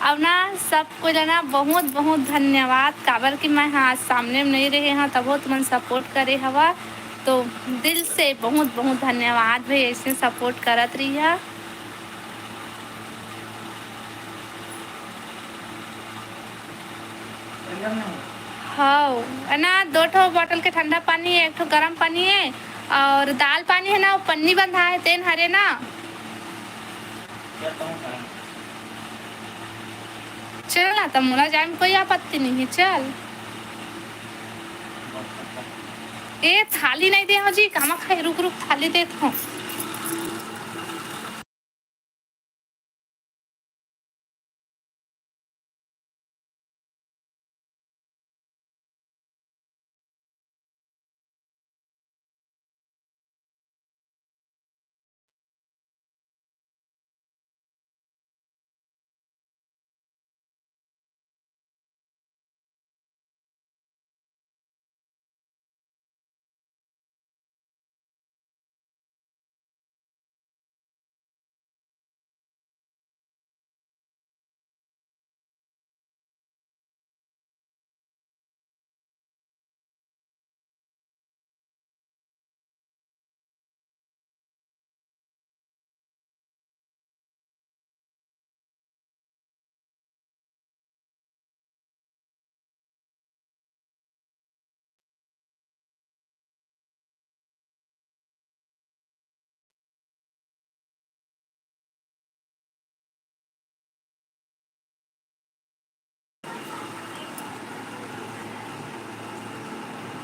अउ ना, सब कोई ला ना बहुत बहुत धन्यवाद, काबर कि मैं हा आज सामने में नहीं रहे हा, तभो तुमन support करे हवा, तो दिल से बहुत बहुत धन्यवाद भाई, ऐसे support करत रहिहा। हव, ए ना, दो ठो bottle के ठंडा पानी हे, एक ठो गरम पानी हे, अउ दाल पानी हे ना, वो पन्नी बंधा हे, तेन हरे ना। चल ना, त मोला जाए में कोई आपत्ति नहीं हे, चल। ए, थाली नहीं दे हो जी, कामा खाए, रुक रुक, थाली देत हो।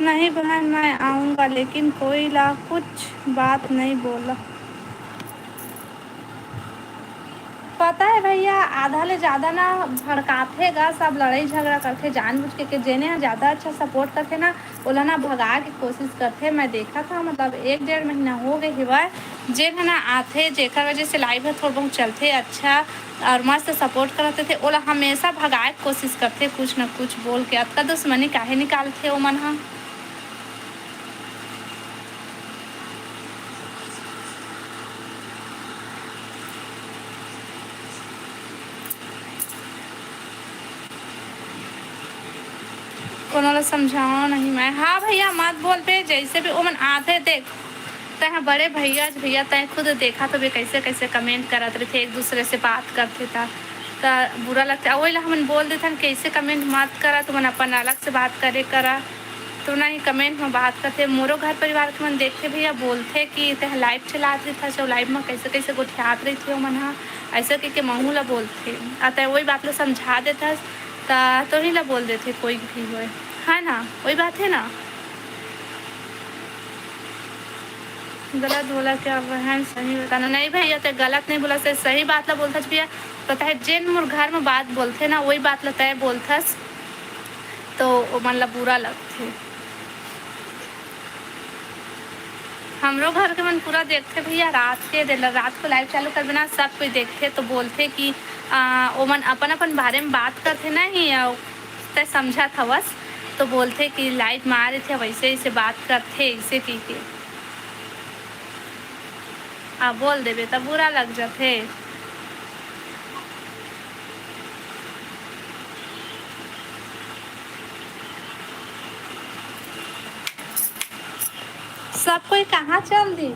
नहीं बहन, मैं आऊँगा, लेकिन कोई ला कुछ बात नहीं बोला। पता है भैया, आधा ले ज़्यादा ना भड़काथे गा, सब लड़ाई झगड़ा करथे जानबूझ के, के जेने ह ज़्यादा अच्छा सपोर्ट करथे ना, ओला ना भगाए के कोशिश करथे। मैं देखा था, मतलब एक डेढ़ महीना हो गए हिवय, जेन ह ना आथे, जेकर वजह से लाइव ह थोड़ा बहुत चलथे अच्छा और मस्त सपोर्ट करत रथे, ओला हमेशा भगाए के कोशिश करथे कुछ ना कुछ बोल के। अतका दुश्मनी काहे निकालथे ओमन ह? कोनो ला समझाओ नहीं मैं। हाँ भैया, मत बोल बे, जैसे भी ओमन आथे, देख, तैं ह बड़े भैया, भैया तैं खुद देखा तो बे, कैसे कैसे कमेंट करत रहिथे, एक दूसरे से बात करथे त, त बुरा लगथे। वही ला हमन बोल देथन, कैसे कमेंट मत करा, तुमन अपन अलग से बात करे करा। तो ना ही कमेंट में बात करथे, मोरो घर परिवार के मन देखथे भैया, बोलथे कि तैं लाइव चलात रहिथस, लाइव में कैसे कैसे गोठियात रहिथे ओमन ह, ऐसे कह के महू ला बोलथे। आ तैं वही बात ला समझा देथस, त तोही ला बोल देथे कोई भी होय, है ना? वही बात है ना? गलत बोला क्या बहन, सही बताना। नहीं भैया, तैं गलत नहीं बोला, से सही बात ला बोलथस भैया। पता है, जेन मोर घर में बात बोलथे ना, वही बात ला तैं बोलथस, तो ओमन ला बुरा लगथे। हमरो घर के मन पूरा देखथे भैया, रात के दे-, रात को लाइव चालू करबे ना, सब कोई देखथे, तो बोलथे कि, आ, ओमन अपन अपन बारे में बात करथे ना ही, आ, तैं समझत हवस, तो बोलथे कि लाइव में आ रहिथे, वैसे ऐसे बात करथे, ऐसे कहिके। आ, बोल देबे त बुरा लग जाथे। सब कोई कहाँ चल दी?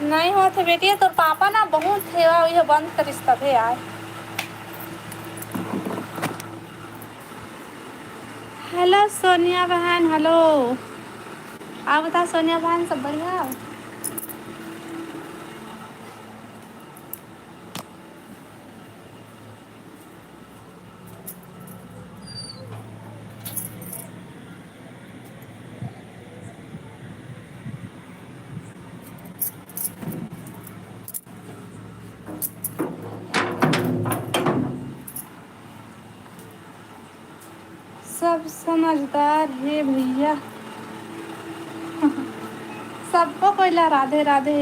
नहीं होत हे बेटी, तोर पापा ना बहुत हेवा, ये बंद करिस तभे आय। हेलो सोनिया बहन, हेलो। आप बता सोनिया बहन, सब बढ़िया? सब समझदार हे भैया। सबको कोई ला राधे राधे।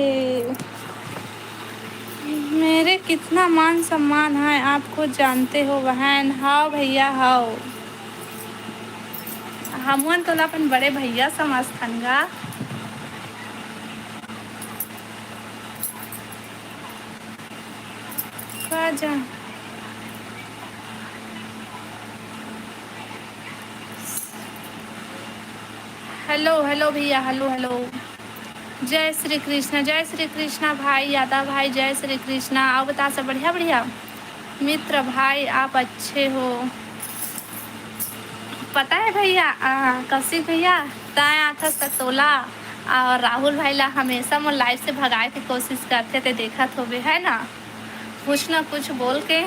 मेरे कितना मान सम्मान है, आप खुद जानते हो बहन। हाव भैया, हाव। हमन तोला अपन बड़े भैया समझथन गा। का जा-, हेलो, हेलो भैया, हेलो, हेलो। जय श्री कृष्ण, जय श्री कृष्ण भाई, यादव भाई, जय श्री कृष्ण। अउ बता सब बढ़िया, बढ़िया? मित्र भाई, आप अच्छे हो? पता है भैया, आ, कौशिक भैया, तैं आथस त तोला अउ राहुल भाई ला हमेशा मोर लाइव से भगाए के कोशिश करथे, ते देखत होबे, है ना? कुछ ना कुछ बोल के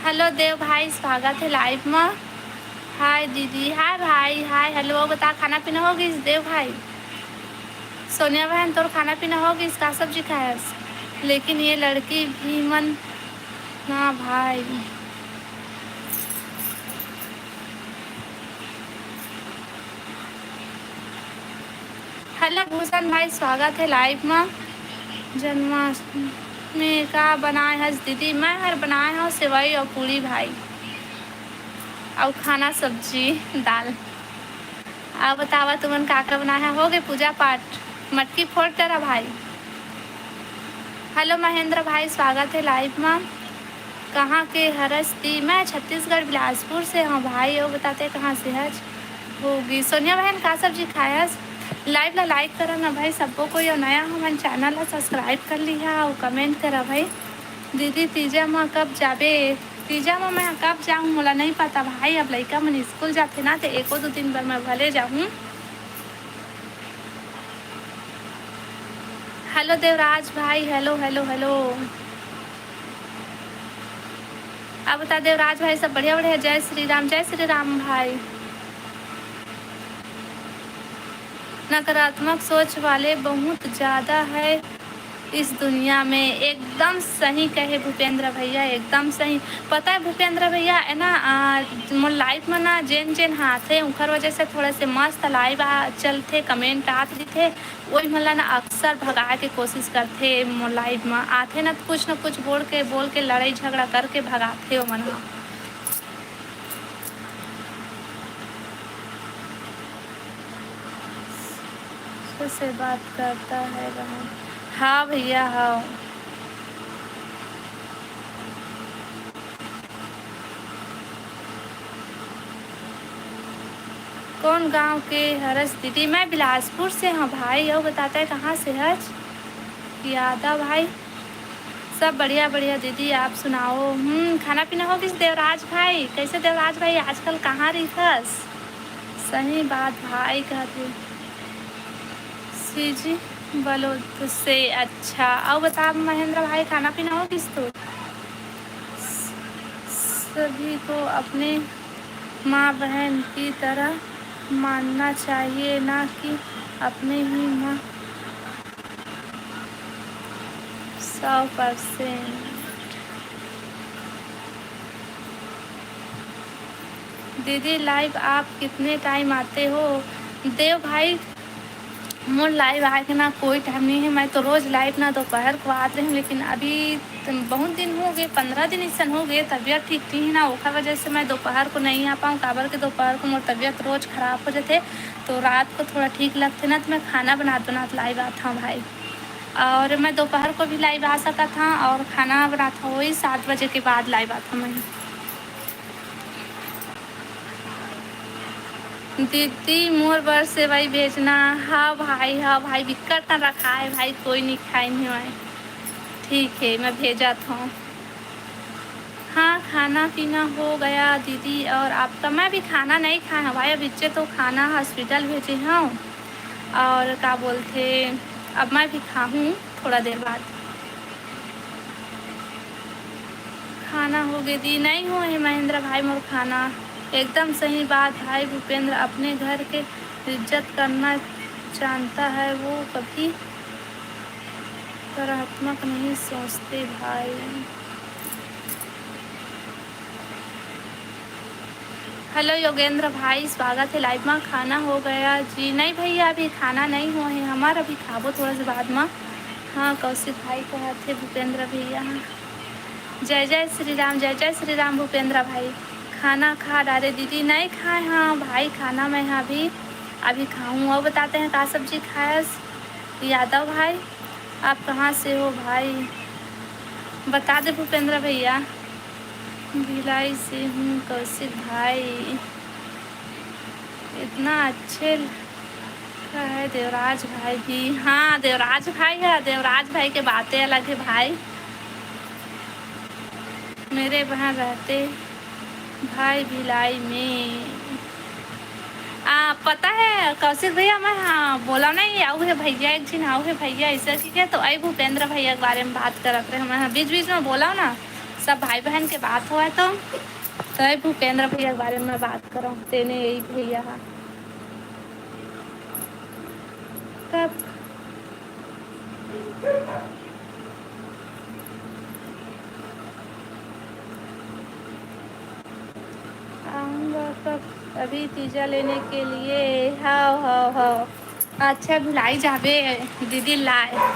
हेलो देव भाई, स्वागत है लाइव में। हाय दीदी, हाय भाई, हाय हेलो। बता, खाना पीना हो गइस देव भाई? सोनिया बहन, तोर खाना पीना हो गइस? का सब्जी खायस? लेकिन ये लड़की भी मन ना भाई। हेलो भूषण भाई, स्वागत है लाइव में। जन्माष्टमी में का बनाए हस दीदी? मैं हर बनाए हव सेवई और पूड़ी भाई, और खाना सब्जी दाल। आप बतावा, तुमन का का बनाए हव? हो गए पूजा पाठ? मटकी फोड़ तेरा भाई। हेलो महेंद्र भाई, स्वागत है लाइव में। कहाँ के हरस ती? मैं छत्तीसगढ़ बिलासपुर से हूँ भाई। वो बताते कहाँ से हच? होगी। सोनिया बहन, का सब्जी खायस? लाइव ला लाइक करा ना भाई, सबको कोई और नया हमन चैनल ला सब्सक्राइब कर लिहा और कमेंट करा भाई। दीदी, तीजा मा कब जाबे? तीजा मा मैं कब जाऊँ, मोला नहीं पता भाई। अब लइका मन स्कूल जाथे ना, ते एको दो दिन बर मैं भले जाहूँ। हेलो देवराज भाई, हेलो, हेलो, हेलो। अब बता देवराज भाई, सब बढ़िया, बढ़िया। जय श्री राम, जय श्री राम भाई। नकारात्मक सोच वाले बहुत ज़्यादा है इस दुनिया में। एकदम सही कहे भूपेंद्र भैया, एकदम सही। पता है भूपेंद्र भैया, है ना, आ, मोर लाइव में ना जेन जेन आथे, उनकर वजह से थोड़ा से मस्त लाइव आ चलथे, कमेंट आत रहिथे, वही मन ला ना अक्सर भगाए के कोशिश करथे। मोर लाइव में आथे ना, तो कुछ ना कुछ बोल के, बोल के, लड़ाई झगड़ा करके भगाथे ओमन ह। से बात करता है बहन। हाँ भैया, हाँ। कौन गांव के हरस दीदी? मैं बिलासपुर से हूँ भाई। और बताता है कहाँ से हच? यादव भाई। सब बढ़िया, बढ़िया दीदी, आप सुनाओ। हम्म, खाना पीना हो गइस देवराज भाई? कैसे देवराज भाई, आजकल कहाँ रहिथस? सही बात भाई कहत हे। सीजी बलोद से। अच्छा, अउ बता महेंद्र भाई, खाना पीना हो गइस तो? सभी को अपने माँ बहन की तरह मानना चाहिए, ना कि अपने ही माँ। सौ परसेंट। दीदी, लाइव आप कितने टाइम आते हो? देव भाई, मोर लाइव आए के ना कोई टाइम नहीं है। मैं तो रोज लाइव ना दोपहर को आत रही हूँ, लेकिन अभी त-, बहुत दिन हो गए, पंद्रह दिन इसन हो गए, तबीयत ठीक नहीं है ना, ओकर वजह से मैं दोपहर को नहीं आ पाऊँ। काबर के दोपहर को मोर तबीयत रोज खराब हो जाते, तो रात को थोड़ा ठीक लगते ना, तो मैं खाना बनात बनात लाइव आत हूँ भाई। और मैं दोपहर को भी लाइव आ सकत हूँ, और खाना बनात हूँ वही सात बजे के बाद लाइव आत हूँ मैं। दीदी, मोर बर सेवई भेजना। हाँ भाई, हाँ भाई, बिक्कट कन रखा है भाई, कोई नहीं खाए नहीं होए। ठीक है, मैं भेजत हूँ। हाँ, खाना पीना हो गया दीदी, और आपका? मैं भी खाना नहीं खाए हूँ भाई, अब इच्चे तो खाना हॉस्पिटल भेजे हूँ, और का बोलते, अब मैं भी खाहूँ थोड़ा देर बाद। खाना हो गे दी? नहीं हो हे महेंद्र भाई मोर खाना। एकदम सही बात भाई, भूपेंद्र अपने घर के इज्जत करना जानता है, वो कभी नकारात्मक नहीं सोचते भाई। हेलो योगेंद्र भाई, स्वागत है लाइव में। खाना हो गया जी? नहीं भैया, अभी खाना नहीं हो है हमार, अभी खाबो थोड़ा से बाद में। हाँ, कौशिक भाई कहत हे भूपेंद्र भैया। जय जय श्री राम, जय जय श्री राम भूपेंद्र भाई। खाना खा डारे दीदी? नहीं खाए हाँ भाई, खाना मैं हाँ अभी, अभी खाऊँ। और बताते हैं का सब्जी खायस यादव भाई? आप कहाँ से हो भाई? बता दे भूपेंद्र भैया। भिलाई से हूँ कौशिक भाई, इतना अच्छे लगता है देवराज भाई भी। हाँ, देवराज भाई है, देवराज भाई के बातें अलग है भाई। मेरे वहाँ रहते भाई भिलाई में। आ, पता है कौशिक भैया, मैं हाँ बोला नहीं, आऊ है भैया, एक झिन आऊ है भैया, ऐसे ठीक है, तो आई भूपेंद्र भैया के बारे में बात करत रहे, मैं हाँ बीच बीच में बोला ना, सब भाई बहन के बात होवय तो, तो ये भूपेंद्र भैया के बारे में बात करो, तेने यही भैया हा। कब आऊँगा, कब? अभी तीजा लेने के लिए। हाव, हाव, हाव। अच्छा, भुलाई जाबे दीदी, लाए।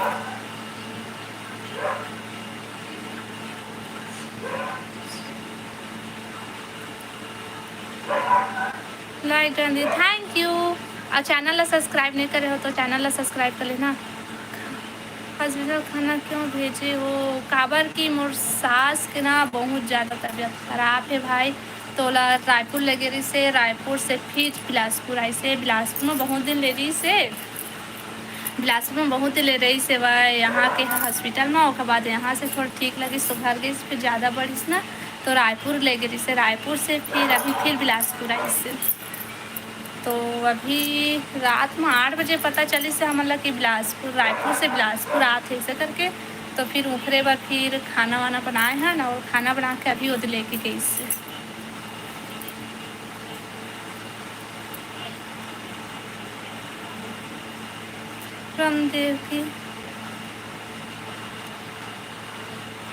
लाइक डन दी, thank you। और चैनल ला सब्सक्राइब नहीं करे हो तो चैनल ला सब्सक्राइब कर लेना। हॉस्पिटल खाना क्यों भेजे हो? काबर कि मोर सास के ना बहुत ज़्यादा तबीयत खराब है भाई, तो ओला रायपुर ले गे रहिसे, रायपुर से फिर बिलासपुर आइसे। बिलासपुर में बहुत दिन ले रहिसे, बिलासपुर में बहुत दिन ले रहिसे वह यहाँ के हॉस्पिटल में। ओकर बाद यहाँ से थोड़ा ठीक लगिस तो घर गइस, फिर ज़्यादा बढ़िस ना, तो रायपुर ले गे रहिसे, रायपुर से फिर अभी फिर बिलासपुर आइसे। तो अभी रात में आठ बजे पता चलिस हे हमन ला कि बिलासपुर, रायपुर से बिलासपुर आत हे ऐसे करके। तो फिर ओकरे बाद फिर खाना वाना बनाए हन और खाना बना के अभी ओदे लेके गइस हे। रामदेव की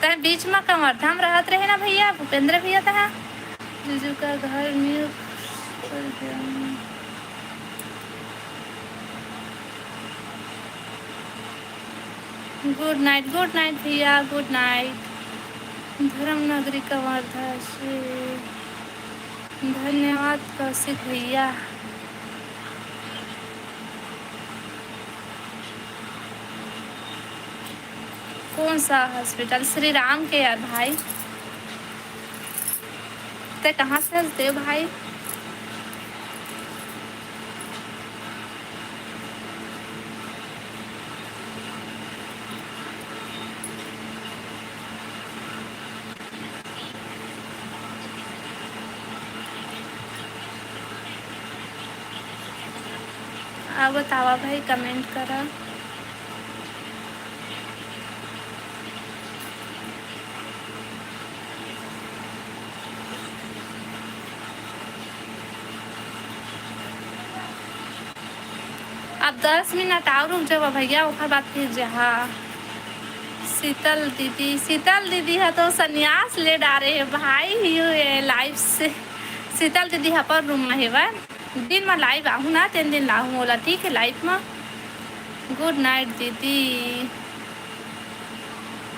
तैं बीच में कमरथा में रहत रहे ना भैया, भूपेंद्र भैया तैं। जीजू का घर mute कर दिया। Good night, good night भैया, good night। धर्म नगरी कवर्धा से धन्यवाद कौशिक भैया। कौन सा हॉस्पिटल? श्री राम के यार भाई। तैं कहाँ से हस देव भाई? आ बतावा भाई, comment करा। अब दस मिनट और रुक जावा भैया, ओकर बाद फिर जहा। शीतल दीदी, शीतल दीदी ह तो संन्यास ले डारे हे भाई, ये live से। शीतल दीदी ह अपन room में हेवय। दिन में live आहूँ ना, तेन दिन लाहूँ ओला, ठीक है, live में। Good night दीदी।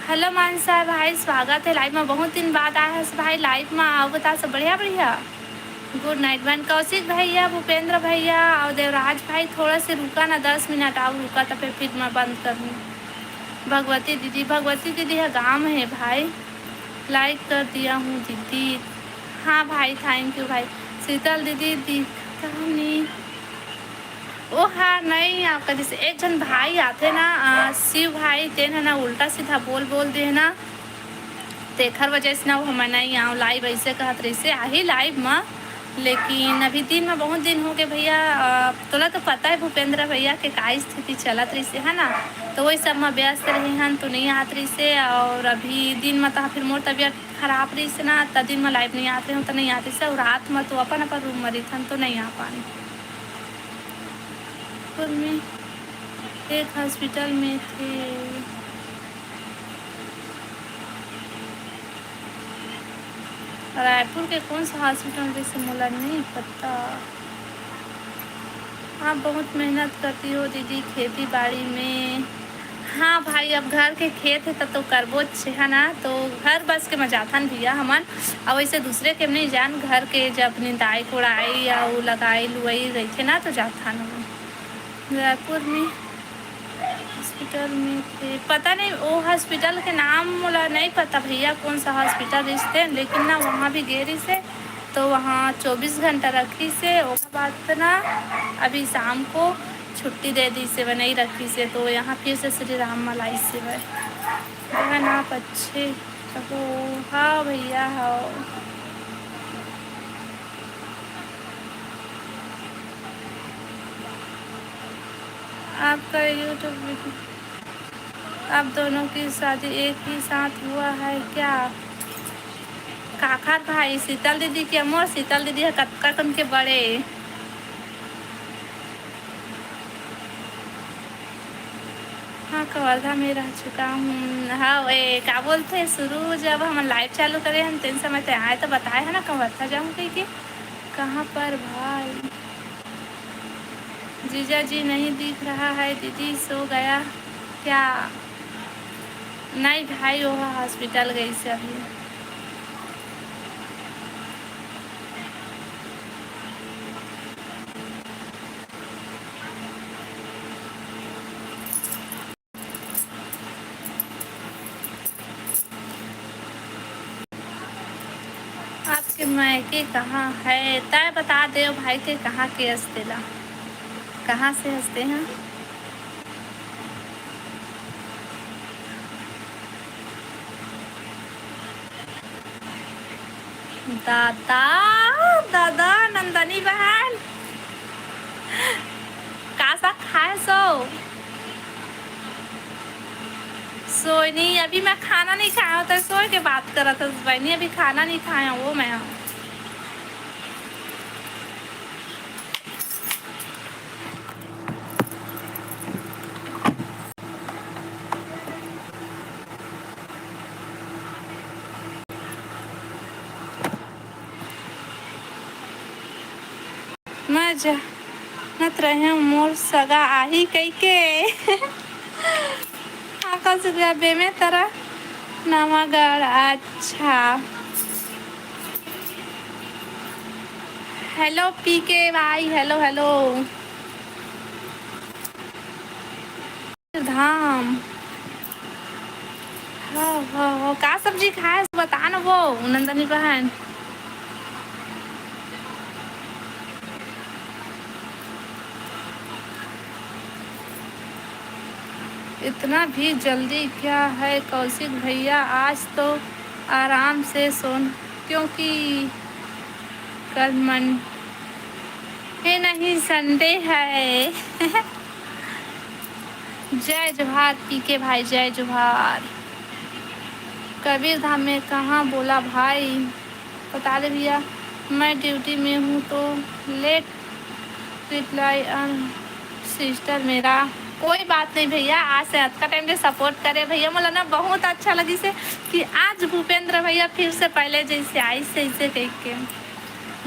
Hello मानसा भाई, स्वागत है live में। बहुत दिन बाद आए हस भाई live में, आओ बता सब बढ़िया बढ़िया। Good night बहन। कौशिक भैया, भूपेंद्र भैया और देवराज भाई, थोड़ा से रुका ना, दस मिनट आओ रुका, तब फिर मैं बंद करूँ। भगवती दीदी, भगवती दीदी है गाँव में है भाई। Like कर दिया हूँ दीदी। हाँ भाई, thank you भाई। शीतल दीदी दिखता नहीं। ओ हाँ, नहीं, आपका जैसे एक झन भाई आथे ना, आ, शिव भाई, तेन ह ना उल्टा सीधा बोल बोल दे ना, तेखर वजह से ना वो हमन नहीं आओ live, ऐसे कहत रहिसे आही live म। लेकिन अभी दिन में बहुत दिन हो गए भैया, आ, तोला तो पता है भूपेंद्र भैया के का स्थिति चलत रहिसे है ना, तो वही सब में व्यस्त रहे हन तो नहीं आत रहिसे। और अभी दिन में तो फिर मोर तबीयत खराब रहिसे ना, त दिन में live नहीं आत रहे हूँ तो नहीं आत रहिसे, और रात में तो अपन अपन room में रहिथन तो नहीं आ पान। रायपुर में एक हॉस्पिटल में थे। रायपुर के कौन सा हॉस्पिटल, जैसे मोला नहीं पता। आप बहुत मेहनत करती हो दीदी खेती बाड़ी में। हाँ भाई, अब घर के खेत है तब तो करबो छे, है ना? तो घर बस के में जाथन भैया हमन, अब वैसे दूसरे के नहीं जान, घर के जब निंदाई कोड़ाई या वो लगाई लुआई रहिथे ना तो जाथन हमन। रायपुर में हॉस्पिटल में थे, पता नहीं वो हॉस्पिटल के नाम मोला नहीं पता भैया, कौन सा हॉस्पिटल रिहिसे, लेकिन ना वहाँ भी गे रहिसे तो वहाँ चौबीस घंटा रखिसे। ओकर बाद ना अभी शाम को छुट्टी दे दिसे, वो नहीं रखिसे, तो यहाँ फिर से श्री राम में लाइसे वह। बहन आप अच्छे हो? हाँ भैया, हाँ। आपका YouTube वीडियो, आप दोनों की शादी एक ही साथ हुआ है क्या? काखर भाई, शीतल दीदी के मोर, शीतल दीदी ह कतका कन के बड़े। हाँ, कवर्धा में रह चुका हूँ। हाँ, ए, का बोलथे, शुरू जब हमन live चालू करे हन, तेन समय ते आए तो बताए है ना, कवर्धा जाऊँ कहिके। कहाँ पर भाई? जीजा जी नहीं दिख रहा है, दीदी सो गया क्या? नहीं भाई, वो hospital गई से अभी। आपके मायके कहाँ है? तय बता देव भाई, के कहाँ के हस तेला, कहाँ से हस ते हैं? दादा, दादा, नंदनी बहन, का सा खाए सो? सोनी, अभी मैं खाना नहीं खाया हूँ, तो सोए के बात करत हस बहनी, अभी खाना नहीं खाया हूँ वो मैं। मैं जानत रहेंव मोर सगा आही कहिके। हाँ, कौशिक भैया, बेमेतरा नवागढ़, अच्छा। Hello पीके भाई, hello, hello। धाम। हाँ, हाँ, हाँ, का सब्जी खाए, बता न वो, नंदनी बहन। इतना भी जल्दी क्या है कौशिक भैया, आज तो आराम से सोन, क्योंकि कल मन है नहीं, Sunday है। जय जोहार पीके भाई, जय जोहार। कबीर धाम में कहाँ बोला भाई? बता दे भैया, मैं duty में हूँ तो late reply। अन sister मेरा, कोई बात नहीं भैया, आज से अतका time ले support करे भैया, मोला ना बहुत अच्छा लगिस हे कि आज भूपेंद्र भैया फिर से पहले जैसे आइस हे, ऐसे कह के।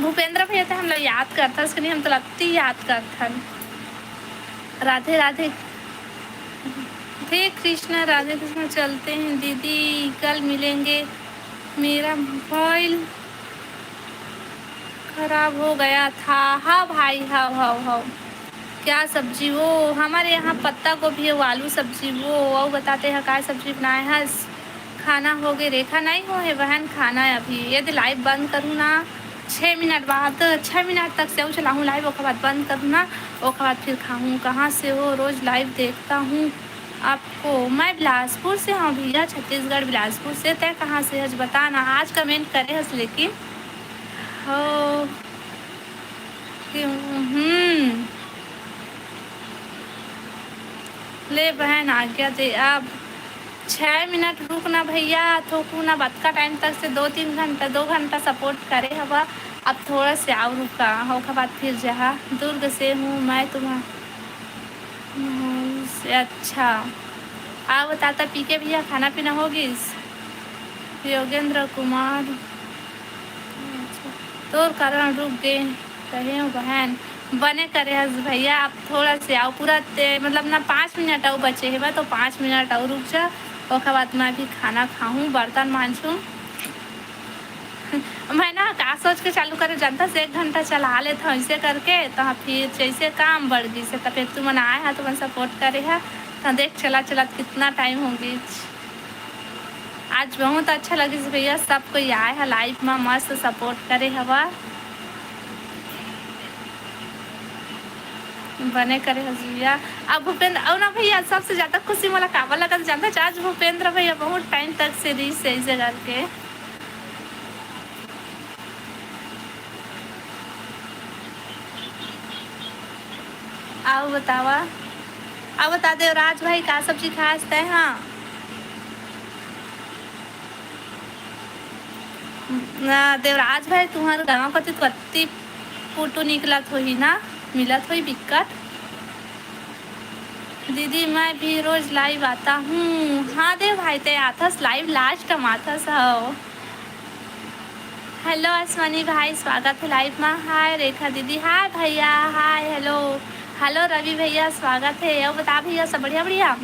भूपेंद्र भैया तो हम लोग याद करथस कि नहीं, हम तो लत्ती याद करथन। राधे राधे। हे कृष्णा, राधे कृष्णा, चलते हैं दीदी, कल मिलेंगे। मेरा mobile खराब हो गया था। हाँ भाई, हाँ, हाँ, हाँ। क्या सब्जी वो? हमारे यहाँ पत्ता गोभी अउ आलू सब्जी वो। अउ बता ते ह, काय सब्जी बनाए हस? खाना होगे रेखा? नहीं होहे बहन खाना अभी। यदि live बंद करूँ ना, छः मिनट बाद, छः मिनट तक से चलाहूँ live, ओकर बाद बंद करूँ ना, ओकर बाद फिर खाहूँ। कहाँ से हो? रोज live देखता हूँ आपको। मैं बिलासपुर से हूँ भैया, छत्तीसगढ़ बिलासपुर से। तय कहाँ से हस बता ना, आज comment करे हस लेकिन। हो, हम्म। ले बहन, आज्ञा दे अब। छः मिनट रुक ना भैया, थोकू ना, बतका time तक से दो तीन घंटा, दो घंटा support करे हवा, अब थोड़ा से आउ रुका, ओकर बाद फिर जहा। दुर्ग से हूँ मैं तुम्हार-, हम्म, से अच्छा। आउ बता ता पीके भैया, खाना पीना हो गिस? योगेंद्र कुमार, तोर कारण रुक गे रहेंव बहन। बने करे हस भैया, अब थोड़ा से आउ, पूरा ते, मतलब ना, पाँच मिनट आउ बचे हे बा, तो पाँच मिनट आउ रुक जा, ओकर बाद मैं भी खाना खाहूँ, बर्तन मांजहूँ। मैं ना का सोच के चालू करे जानथस, एक घंटा चला लेथव ऐसे करके, तो फिर जैसे काम बढ़ गिस हे, तो फिर तुमन आए हा, तुमन support करे हा, तो देख चला चलत कितना time हो गिस। आज बहुत अच्छा लगिस भैया, सब कोई आए हा live मा, मस्त support करे हवा। बने करे हस भैया। अब भूपेंद्र, अउ ना भैया, सबसे ज्यादा खुशी मोला काबर लगत जानथस? आज भूपेंद्र भैया बहुत time तक से रिहिस हे ऐसे करके। आउ बतावा, आउ बता देवराज भाई, का सब्जी खास तय? हाँ, ना, देवराज भाई, तुम्हर गांव कति तो अति फोटो निकलत होही ना, मिलत होही बिक्कट। दीदी, मैं भी रोज लाइव आता हूँ। हाँ देव भाई, ते आथस लाइव, लास्ट टाइम आथस हो। हेलो अश्वनी भाई, स्वागत है लाइव में। हाय रेखा दीदी, हाय भैया, हाय, हेलो। हेलो रवि भैया, स्वागत है। अउ बता भैया, सब बढ़िया? बढ़िया।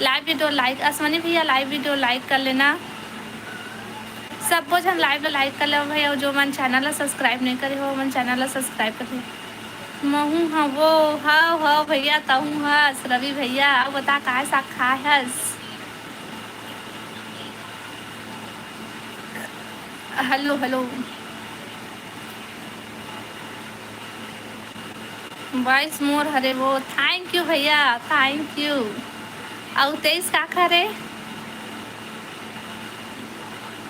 लाइव वीडियो लाइक, अश्वनी भैया, लाइव वीडियो लाइक कर लेना। सब्बो झन लाइव ला लाइक कर लेव भैया, अउ जो मन चैनल ला सब्सक्राइब नहीं करे हो, मन चैनल ला सब्सक्राइब कर लेव। महू हवो, हव, हव भैया, तहूँ हस, रवि भैया, अउ बता, काय साग खाय हस? Hello, hello. वॉइस मोर हरे वो। Thank you भैया, thank you। अउ तेईस का करे?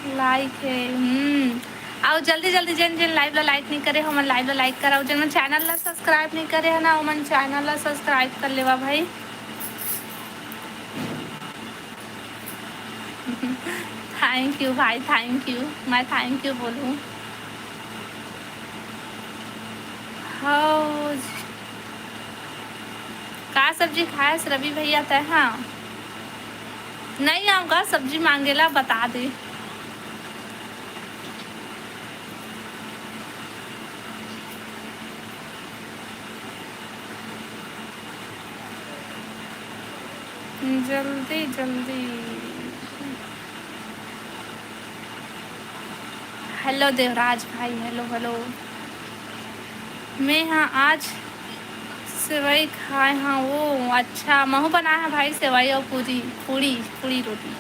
लाइक है, हम्म। अउ जल्दी, जल्दी जेन, जेन लाइव ला लाइक नहीं करे, हमन लाइव ला लाइक कराओ। जेन मन चैनल ला सब्सक्राइब नहीं करे है ना, ओमन चैनल ला सब्सक्राइब कर लेवा भाई। Thank you भाई, thank you। मैं thank you बोलूँ? हाँ। का सब्जी खायस रवि भैया तै? हाँ, नहीं आऊँगा, सब्जी मांगेला बता दे। जल्दी, जल्दी। हेलो देवराज भाई, हेलो, हेलो। मैं हाँ आज सेवई खाए हाँ। वो अच्छा, महू बनाए हाँ भाई सेवई अउ पूरी, पूड़ी, पूड़ी रोटी।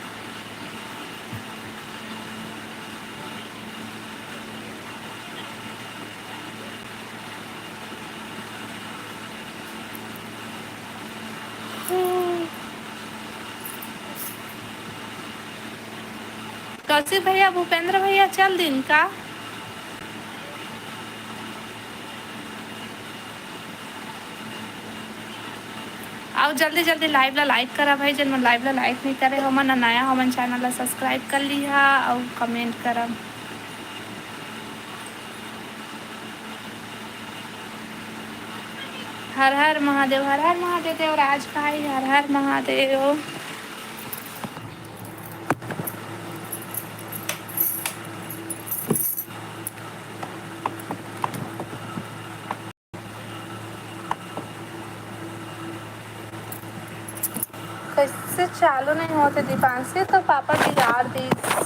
कौशिक भैया, भूपेंद्र भैया चल दिन का? अउ जल्दी जल्दी लाइव ला लाइक करा भाई, जेन मन लाइव ला लाइक नहीं करे हो, मन नया हो, मन चैनल ला सब्सक्राइब कर लिहा अउ कमेंट करा। हर हर महादेव, हर हर महादेव देवराज भाई, हर हर महादेव। कैसे चालू नहीं होते दीपांशी, तो पापा बिगाड़ दीस।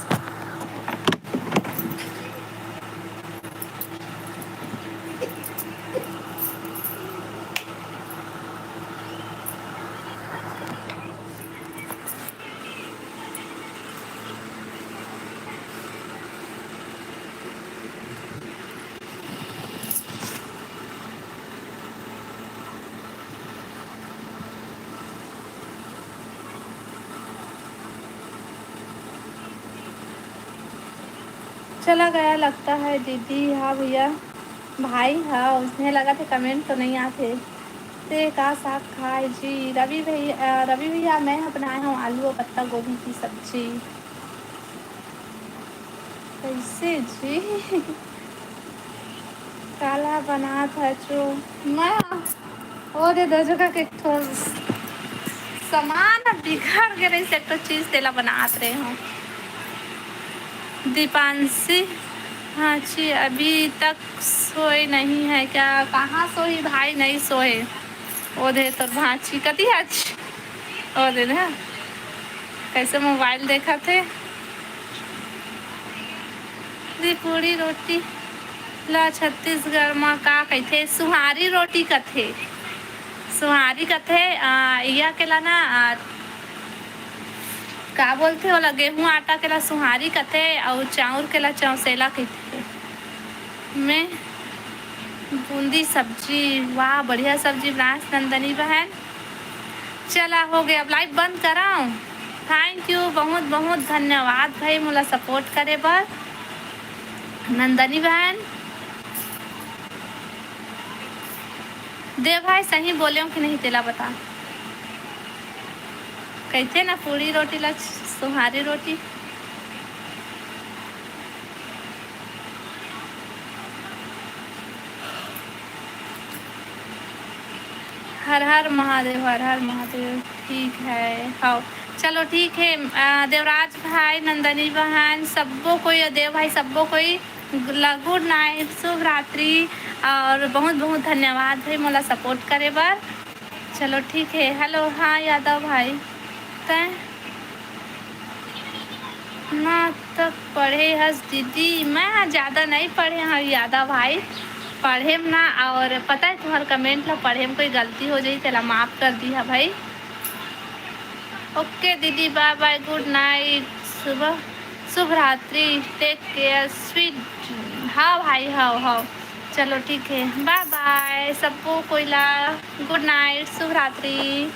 चला गया लगता है दीदी। हाँ भैया, भाई, हाँ, उसने लगा थे, कमेंट तो नहीं आते। ते का साग खाए जी? रवि भैया, अ, रवि भैया, मैं बनाए हूँ आलू और पत्ता गोभी की सब्जी। कैसे जी? काला बनात हचो? मैं, ओ दे दो जगह के एक ठो सामान बिगड़ गे रहिस, एक ठो चीज तेला बनात रहे हूँ। दीपांशी, हाँ जी, अभी तक सोए नहीं है क्या? कहाँ सोही भाई, नहीं सोए। ओ दे तोर भांची कती हच। ओ दे ना, कैसे मोबाइल देखत हे। दी पूड़ी रोटी ला छत्तीसगढ़ म का कहिथे? सुहारी रोटी कथे। सुहारी कथे, आ, इया के ला ना, आ, का बोलथे ओला? गेहूं आटा के ला सुहारी कथे, अउ चाउर के ला चौसेला कथे। मैं बूंदी सब्जी, वाह, बढ़िया सब्जी बनास नंदनी बहन। चला, हो गया, अब लाइव बंद कराओ। Thank you, बहुत बहुत धन्यवाद भाई, मोला सपोर्ट करे बर। नंदनी बहन, दे भाई, सही बोले हो कि नहीं, तेला बता। कहते ना, पूरी रोटी ला सुहारी रोटी। हर हर महादेव, हर हर महादेव। ठीक है, हाँ, चलो ठीक है। अ, देवराज भाई, नंदनी बहन, सब्बो कोई, देव भाई, सब्बो कोई ला गुड नाइट, शुभ रात्रि। और बहुत बहुत धन्यवाद भाई मोला सपोर्ट करे बर। चलो ठीक है। हेलो, हाँ यादव भाई, तैं ना तक पढ़े हस दीदी? मैं ज़्यादा नहीं पढ़े हूँ यादव भाई, पढ़ेम ना। और पता है, तुम्हारे कमेंट ला पढ़े में कोई गलती हो जाई, तेला माफ़ कर दिया भाई। ओके दीदी, बाय बाय, गुड नाइट, सुबह शुभ रात्रि, टेक केयर स्वीट। हाँ भाई, हाँ हाँ, चलो ठीक है, बाय बाय सबको कोई ला, गुड नाइट, शुभ रात्रि।